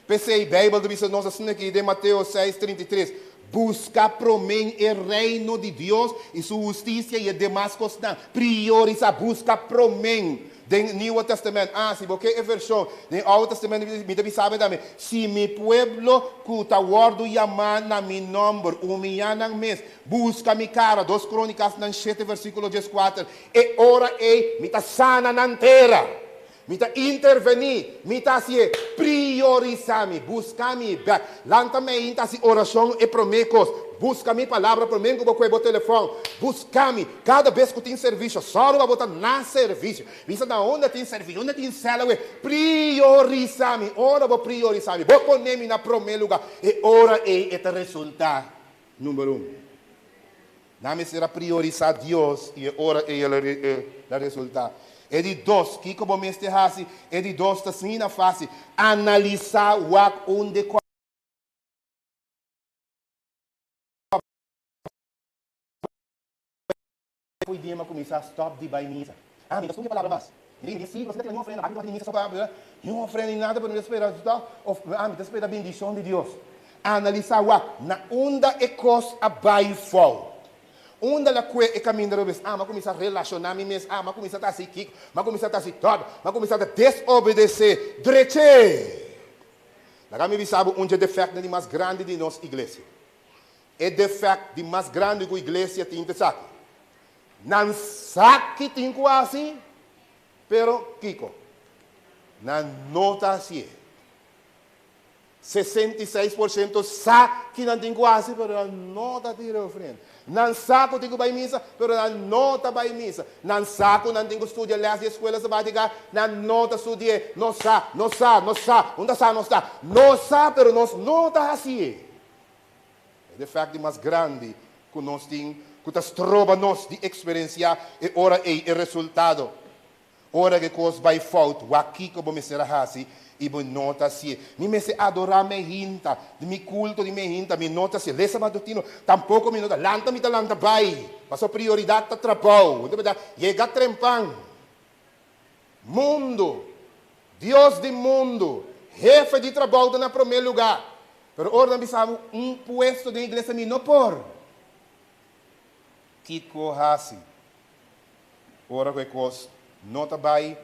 P'esei, Beibel ta bisa nos asina aki den Mateo seis, 33, Buska promé e Reino di Dios i su hustisia i e demas kosnan. Priorisá, buska promé. Den Nieuwe Testament, ah, si bo ke e vershon den Oude Testament mi ta bisa bo tambe, Si mi pueblo ku ta wòrdu yamá na mi nòmber humiyá nan mes, buska mi kara, Dos Krónikasnan shete versíkulo dieskuater, e ora ei mi ta sana nan tera. Mi ta intervení, mi ta hasié, priorisá mi, buska mi bèk. Lanta mei ta hasi orashon e promé kos. Buska mi palabra promé ku bo kohe bo telefòn. Buska mi kada bes ku tin servisio. Sòru pa bo ta na servisio. Bisa na unda tin servisio, unda tin sèl awe. Priorisá mi. Ora bo priorisá mi, bo pone mi na promé lugá, e ora ei e ta resultá number un. Nan mester a priorisá Dios i e ora ei el a resultá. E di dos, kiko bo mester hasi? E di dos ta asina fásil, analisá wak unda ku a bai. Dia mi a kuminsá stòp di bai misa. Ah, mi ta studia palabra mas. Mi tin siglo sin ta tira niun ofrenda, aki mi ta misa so pa niun ofrenda ni nada, pero mi ta spera tòg, of ah, mi ta spera bendishon di Dios. Analisá wak na unda e kos a bai fout. Unda la kue e kaminda robes. Ah, m'a kuminsá relashoná mi mes. Ah, m'a kuminsá ta hasi kiko. M'a kuminsá ta hasi tòg. M'a kuminsá ta desobedesé. Drech'é! Laga mi bisa bo un dje defèktnan di mas grandi di nos iglesia. E defèkt di mas grandi ku iglesia tin ta esaki, Nan sa ki tin ku hasi, pero kiko? Nan no ta hasié. 66 por siento sa ki nan tin ku hasi, pero nan no ta tira ofrenda. Nan sa ku tin ku bai misa, pero nan no ta bai misa. Nan sa ku nan tin ku studia les di e skuela sabátika, nan no ta studi'é. Nos sa, nos sa, nos sa, unda sa nos ta? Nos sa, pero nos no ta hasié. E defèkt di mas grandi ku nos tin ku ta stroba nos di eksperensiá e ora ei e resultado. Ora ku e kos bai fout, wak kiko bo mester a hasi i bo no ta hasié. Mi mester adorá mehinta, di mi kulto di mehinta, mi no ta hasié. Lesa matutino, tampoko mi no ta. Lanta mi ta lanta bai, pasobra prioridat ta trabou. Yega trempan. Mundu, Dios di mundu, hefe di trabou ta na promé lugá. Pero ora nan bisa bo un puesto den iglesia mi no por. Kiko hasi? Ora ku e kos no ta bai,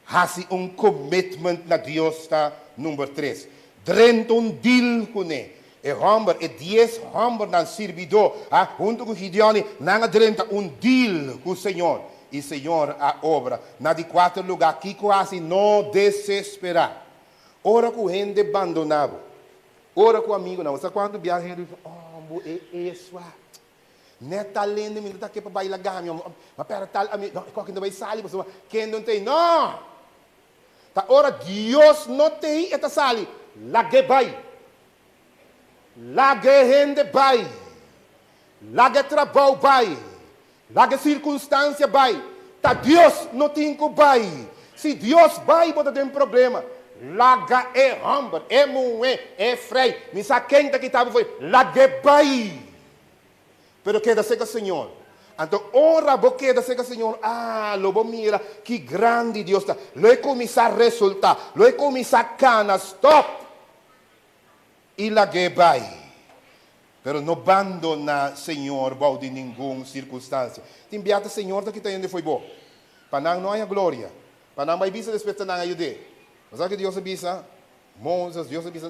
hasi un commitment na Dios ta number tres. Drenta un deal kuné. E hòmber, e dies hòmbernan sirbidó, a, huntu ku Gideoni, nan a drenta un deal ku Señor, i Señor a obra. Na di kuater lugá, kiko hasi? No desesperá. Ora ku hende bandoná bo, ora ku amigunan, bo sa kuantu biaha hende bisa, Oh, bo e eswa. Net tal hende mi no ta ke pa baila gami, ma pera tal ami, no, e koki no bai sali pasobra kende no t'ei. No! Ta ora Dios no t'ei e ta sali. Lag'é bai. Laga e hende bai. Laga e trabou bai. Laga e sirkunstansia bai. Ta Dios no tin ku bai. Si Dios bai bo ta den problema. Laga e hòmber, e muhé, e frei, mi sa ken ta kita bo fo'i, lag'é bai. Pero keda serka Señor. Anto ora bo keda serka Señor, ah, lo bo mira ki grandi Dios ta. Lo e kuminsá resultá, lo e kuminsá kana. Stòp i lag'é bai. Pero no bandoná Señor bou di ningun sirkunstansia. Tin bia ta Señor ta kita hende fo'i bo, pa nan no haña gloria, pa nan bai bisa despues ta nan a yud'é. Bo sa ke Dios a bisa Moses, Dios a bisa,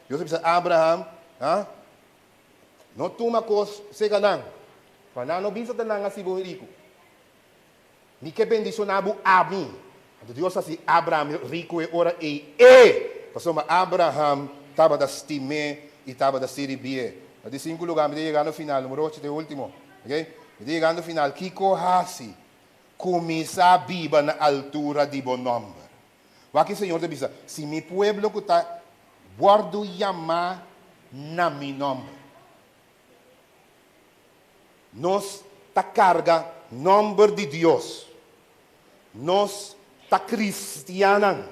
Dios a bisa Abraham, ah, No tuma kos sega nan, pa nan no bisa ta nan a sibo riku. Mi ke bendishoná bo ami. Anto Dios a hasi Abraham riku e ora ei e, pasobra Abraham tabata stim'é i tabata sirbié. Na di sinku lugá mi ta yegando final, numero ocho ta e último. Oke, mi ta yegando final. Kiko hasi? Kuminsá biba na altura di bo nòmber. Wak e Señor ta bisa, Si mi pueblo ku ta wòrdu yamá na mi nòmber. Nos ta karga nòmber di Dios. Nos ta kristiannan.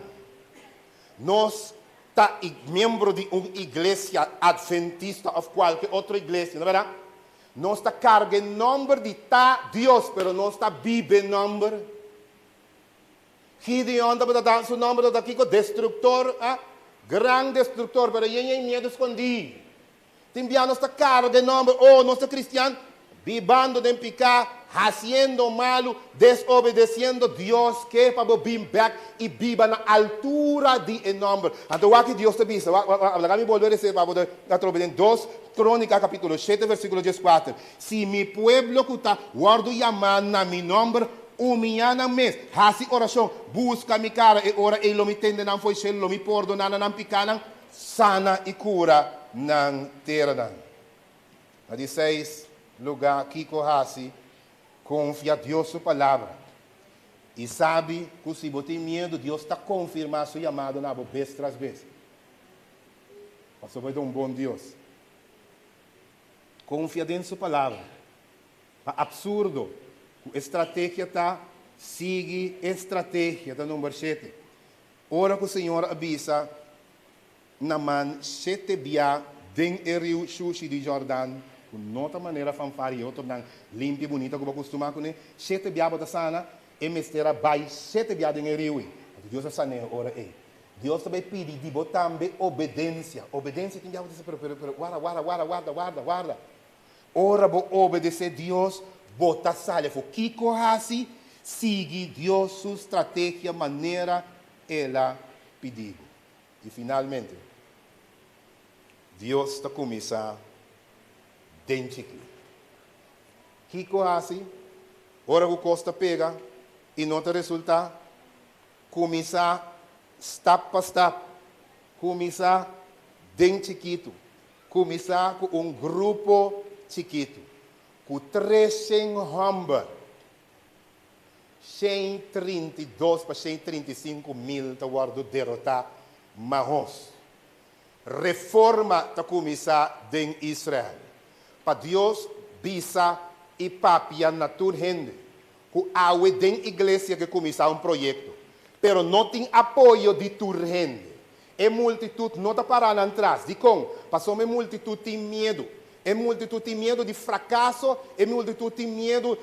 Nos ta miembro di un iglesia adventista òf kualke otro iglesia, no bèrdat? Nos ta karga e nòmber di ta Dios, pero nos ta biba e nòmber. Gideon tabata ta, su nomber tabata kiko? Destructor, ah, gran destructor, pero yen yen miedo skondí. Tin bia nos ta carga e nomber, oh, nos ta cristian, bibando den piká, haciendo malu, desobedeciendo Dios, ke pa bo bin bek i biba na altura di e nomber. Anto wak ki Dios ta bisa, wak, wak, wak, laga mi bolbe rese pa bo atrobe den Dos Crónica capítulo shete versículo dieskuater, Si mi pueblo ku ta wòrdu yamá na mi nomber Humiyá nan mes, hasi orashon, buska mi kara, e ora ei lo mi tende nan fo'i shelu, lo mi pordoná na nan pikánan, sana i kura nan teranan. Na di seis lugá, kiko hasi? Konfia Dios su Palabra i sabi ku si bo tin miedu, Dios ta konfirmá su yamado na bo bes tras bes. Pasobra e ta un bon Dios. Konfia den su Palabra. Pa absurdo ku e strategia ta, sigui e strategia ta number shete. Ora ku Señor a bisa Naman shete bia den e riu shushi di Jordan, ku no ta manera fanfar i otronan limpia bunita ku bo kustumá kuné, shete bia bo ta sana, e mester a bai shete bia den e riu ei. Anto Dios a san'é e ora ei. Dios ta bai pidi di bo tambe obedensia. Obedensia tin bia bo ta bisa, pero, pero, pero, warda, warda, warda, warda, warda, warda. Ora bo obedesé Dios, bo ta sali afó. Kiko hasi? Sigui Dios su strategia manera el a pidi bo. I finalmente, Dios ta kuminsá den chikí. Kiko hasi ora ku kos ta pega i no ta resultá? Kuminsá stap pa stap. Kuminsá den chikitu. Kuminsá ku un grupo chikitu. Ku 300 hòmber, 132 pa 135 mil ta wòrdu derotá mahos. Reforma ta kuminsá den Israel. Pa Dios bisa i papia na tur hende ku awe den iglesia ke kuminsá un proyekto, pero no tin apoyo di tur hende. E multitut no ta pará nan tras. Dikon? Pasobra e multitut tin miedu. E multitut tin miedu di frakaso, e multitut tin miedu,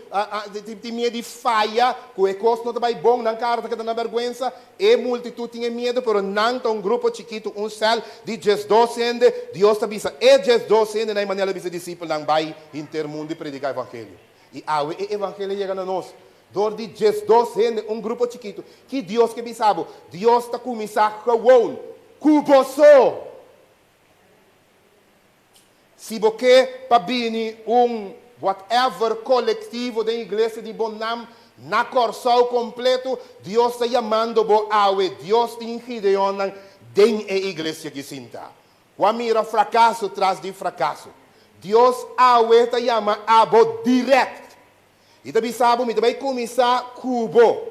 tin miedu di faya, ku e kos no ta bai bon, nan kara ta keda na bèrgwensa. E multitut tin e miedu, pero nan ta un grupo chikitu, un sèl di 12 hende. Dios ta bisa e 12 hende na e manera el a bisa e disipelnan, Bai henter mundu i prediká evangelio. I awe e evangelio a yega na nos dor di 12 hende, un grupo chikitu. Ki Dios ke bisa bo? Dios ta kuminsá gewoon ku boso. Si bo ke pa bini un whatever kolektivo den iglesia di bo nam na Kòrsou kompleto, Dios ta yamando bo awe. Dios tin Gideonnan den e iglesia ki sinta. Ku a mira frakaso tras di frakaso. Dios awe ta yama abo dirèkt. I ta bisa bo, mi ta bai kuminsá ku bo,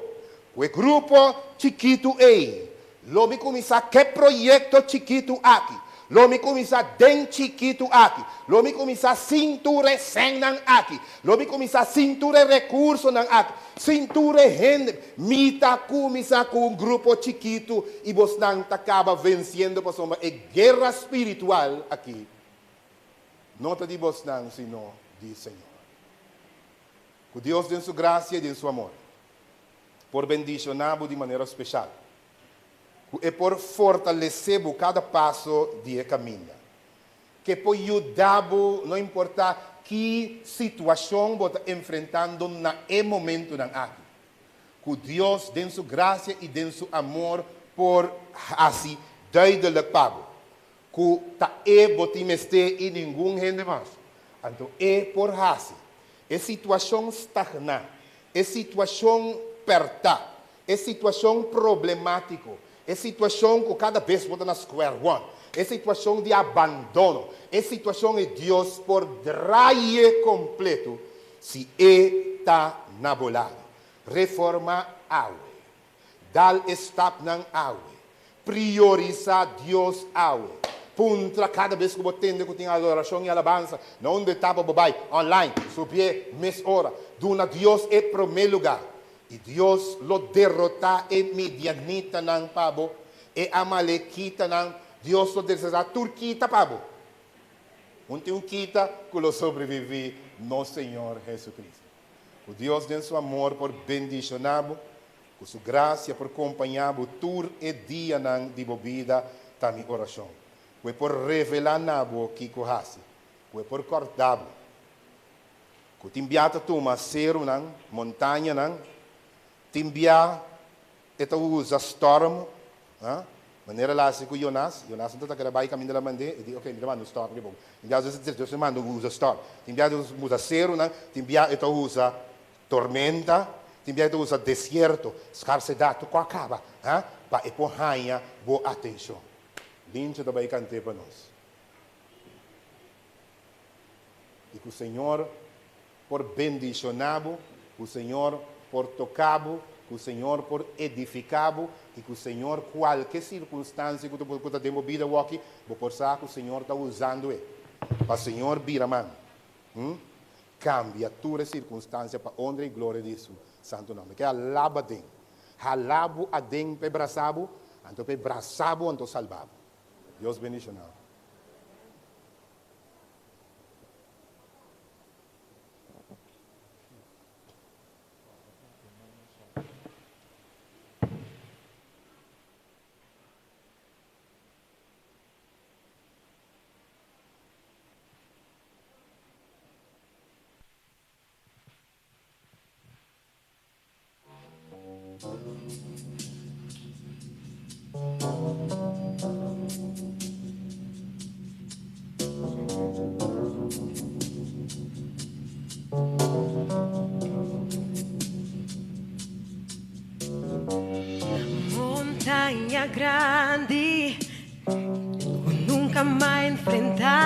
ku e grupo chikitu ei. Lo mi kuminsá ku e proyekto chikitu aki. Lo mi kuminsá den chikitu aki. Lo mi kuminsá sin tur e sènnan aki. Lo mi kuminsá sin tur e rekursonan aki, sin tur e hende. Mi ta kuminsá ku un grupo chikitu i bosnan ta kaba vensiendo pasobra e guera spiritual aki no ta di bosnan sino di Señor. Ku Dios den su grasia i den su amor por bendishoná bo di manera speshal. Ku e por fortalesé bo kada paso di e kaminda. Ku e por yuda bo no importá ki situashon bo ta enfrentando na e momentunan aki. Ku Dios den su grasia i den su amor por hasi duidelik pa bo ku ta e bo tin mester i ningun hende mas. Anto e por hasi e situashon stagná, e situashon pèrtá, e situashon problemátiko, e situashon ku kada bes bo ta na square one, e situashon di abandono, e situashon ei Dios por draai'e kompleto si e ta na bo lado. Reformá awe. Dal e stapnan awe. Priorisá Dios awe. Puntra kada bes ku bo tende ku tin adorashon i alabansa, na unda e ta pa bo bai? Online, subié mes ora. Duna Dios e promé lugá, i Dios lo derotá e midianitanan pa bo, e amalekitanan, Dios lo deshaná tur kita pa bo. Un tin un kita ku lo sobreviví, nos Señor Jesucristo. Ku Dios den su amor por bendishoná bo, ku su grasia por kompañá bo tur e dianan di bo bida, ta mi orashon. Ku e por revelá na bo kiko hasi, ku e por kòrda bo. Ku tin bia ta tuma serunan, montañanan, tin bia e ta usa stòrm, ha, manera el a hasi ku Jonas. Jonas no ta kere bai kaminda el a mand'é, e di, ok, mi ta manda un stòrm riba bo. Tin bia Dios ta manda usa stòrm, tin bia Dios usa serunan, tin bia e ta usa tormenta, tin bia e ta usa desierto, skarsedat, tur ku a kaba, ha, pa e por haña bo atenshon. Lincho ta bai kant'é pa nos. I ku Señor por bendishoná bo, ku Señor por toká bo, ku Señor por edifiká bo, i ku Señor kualke sirkunstansia ku ku ta den bo bida awoki, bo por sa ku Señor ta usando e pa Señor bira man, hm, kambia tur e sirkunstansia pa honra i gloria di Su santu nòmber. Ke alaba den, hala bo aden pa e brasa bo, anto pa e brasa bo anto salba bo. Dios bendishoná bo. Montaña grandi ku nunka m'a enfrentá.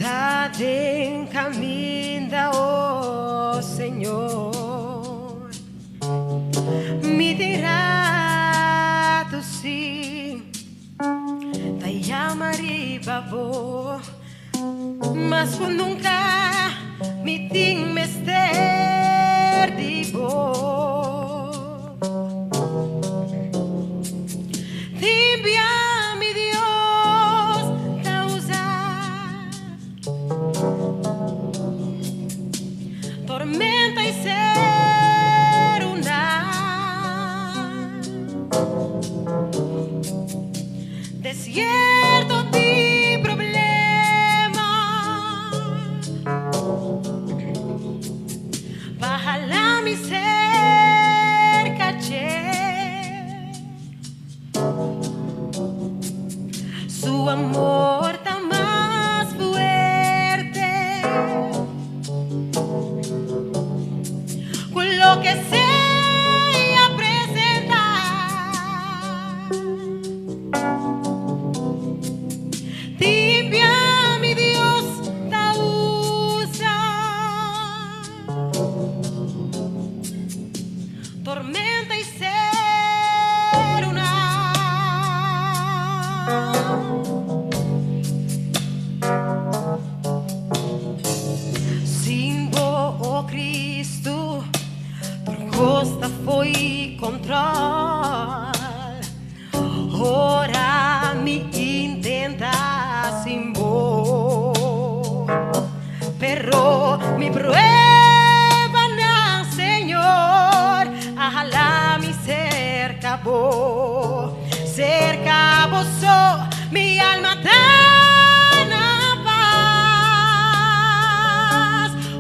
Ta den caminda, oh Señor, Mi tin rato si ta yama riba bo, Mas cu nunca mi tin mester di bo. Tin bia mi Dios ta usa tormenta y seruna, Desierto di problema Pa hala mi cerca dje. Su amor ta mas fuerte cu loke sea presenta. Tin bia mi Dios ta usa tormenta y seruna. Sin bo, oh Cristo, tur cos ta fo'i control. Ora mi intenta sin bo, pero mi pruebanan, Señor, a hala mi cerca bo, cerca bo so mi alma ta na paz.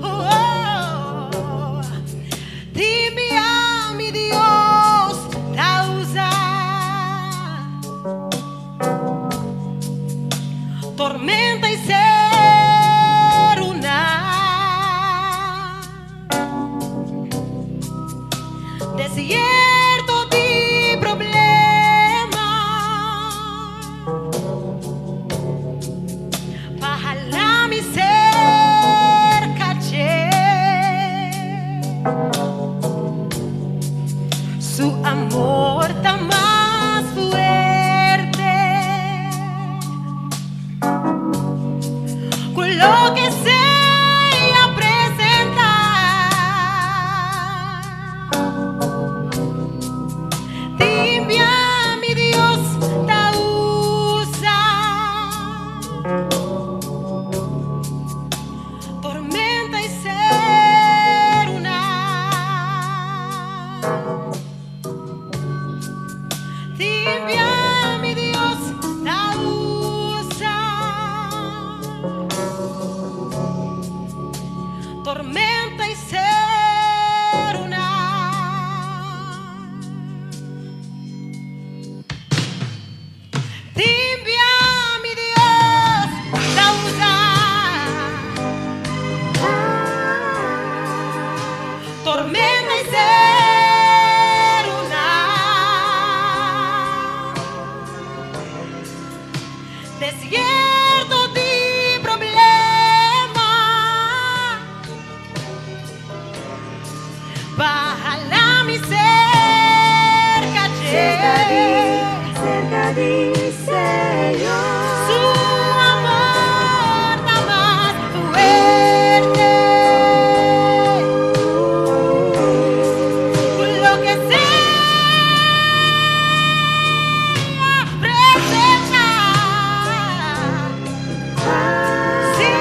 Oh, tin bia mi Dios ta usa tormenta y seruna, desierto di problema pa hala mi cerca dje. Su amor ta mas fuerte cu loke sea presenta. Tin bia mi Dios ta usa tormenta y seruna. Tin bia mi Dios ta usa tormenta y seruna. Tin bia mi Dios ta usa tormenta y seruna, Desierto di problema pa hala mi cerca dje. Cerca di, cerca di Señor. Su amor ta mas fuerte cu loke sea presenta. Sí,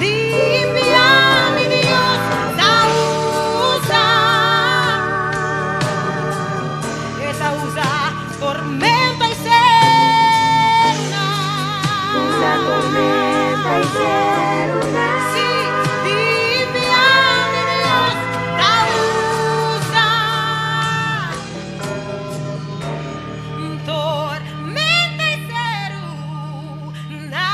tin bia mi Dios ta usa, E ta usa tormenta y seruna. Usa tormenta y seruna. Sí, tin bia mi Dios ta usa tormenta y seruna.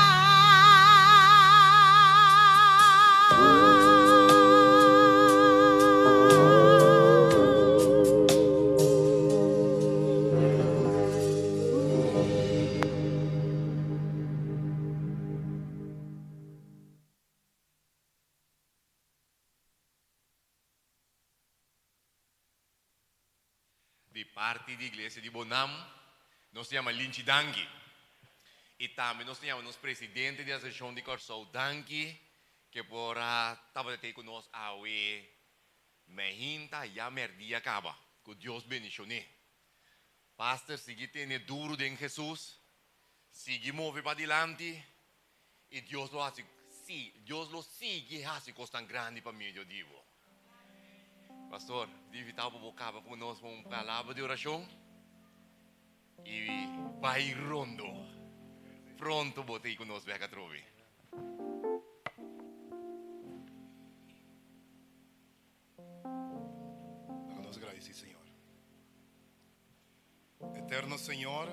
parti di iglesia di Bonam, nos ta yama Linchi danki. I tambe nos ta yama nos presidente di Asosiashon di Kòrsou danki ke por a tabata tei ku nos awe meinta ya mèrdia kaba. Ku Dios bendishon'é. Pastor sigui tene duru den Hesus, sigui move padilanti i Dios lo hasi, sí, Dios lo sigui hasi kosnan grandi pa medio di bo. Pastor, di invitá bo pa bo kaba ku nos ku un palabra di orashon i bai rondo. Pronto bo ta ei ku nos bek atrobe. Laga nos gradisí Señor. Eterno Señor,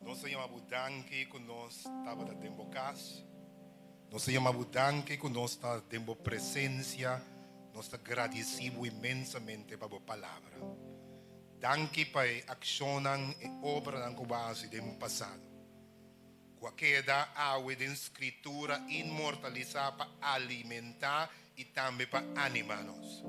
nos ta yama Bo danki ku nos tabata den Bo kas. Nos ta yama Bo danki ku nos ta den Bo presensia. Nos ta gradisí Bo inmensamente pa Bo palabra. Danki pa e akshonnan, e obranan ku Bo a hasi den pasado. Ku a keda awe den Skritura inmortalisá pa alimentá i tambe pa animá nos.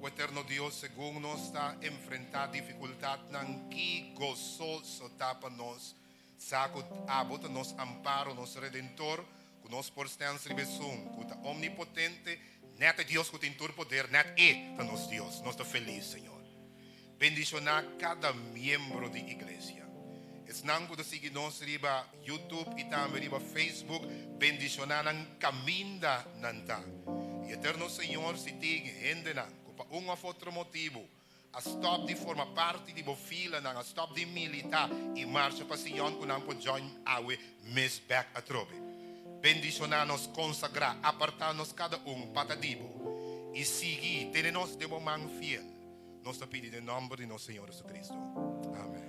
O Eterno Dios, segun nos ta enfrentá difikultatnan, ki gososo ta pa nos sa ku Abo ta nos amparo, nos Redentor, ku nos por stèns riba esun ku ta omnipotente, nèt e Dios ku tin tur poder, nèt E ta nos Dios. Nos ta felis, Señor. Bendishoná kada miembro di iglesia. Esnan ku ta sigui nos riba YouTube i tambe riba Facebook, bendishoná nan kaminda nan ta. I Eterno Señor, si tin hendenan ku pa un òf otro motibu a stòp di forma parti di bo filanan, a stòp di militá i marcha pa Sion ku nan por join awe mes bèk atrobe. Bendishoná nos, konsagrá, apartá nos kada un pa ta di bo i sigui tene nos den bo man fiel. Nos ta pidi den nomber di nos Señor Jesucristo. Amen.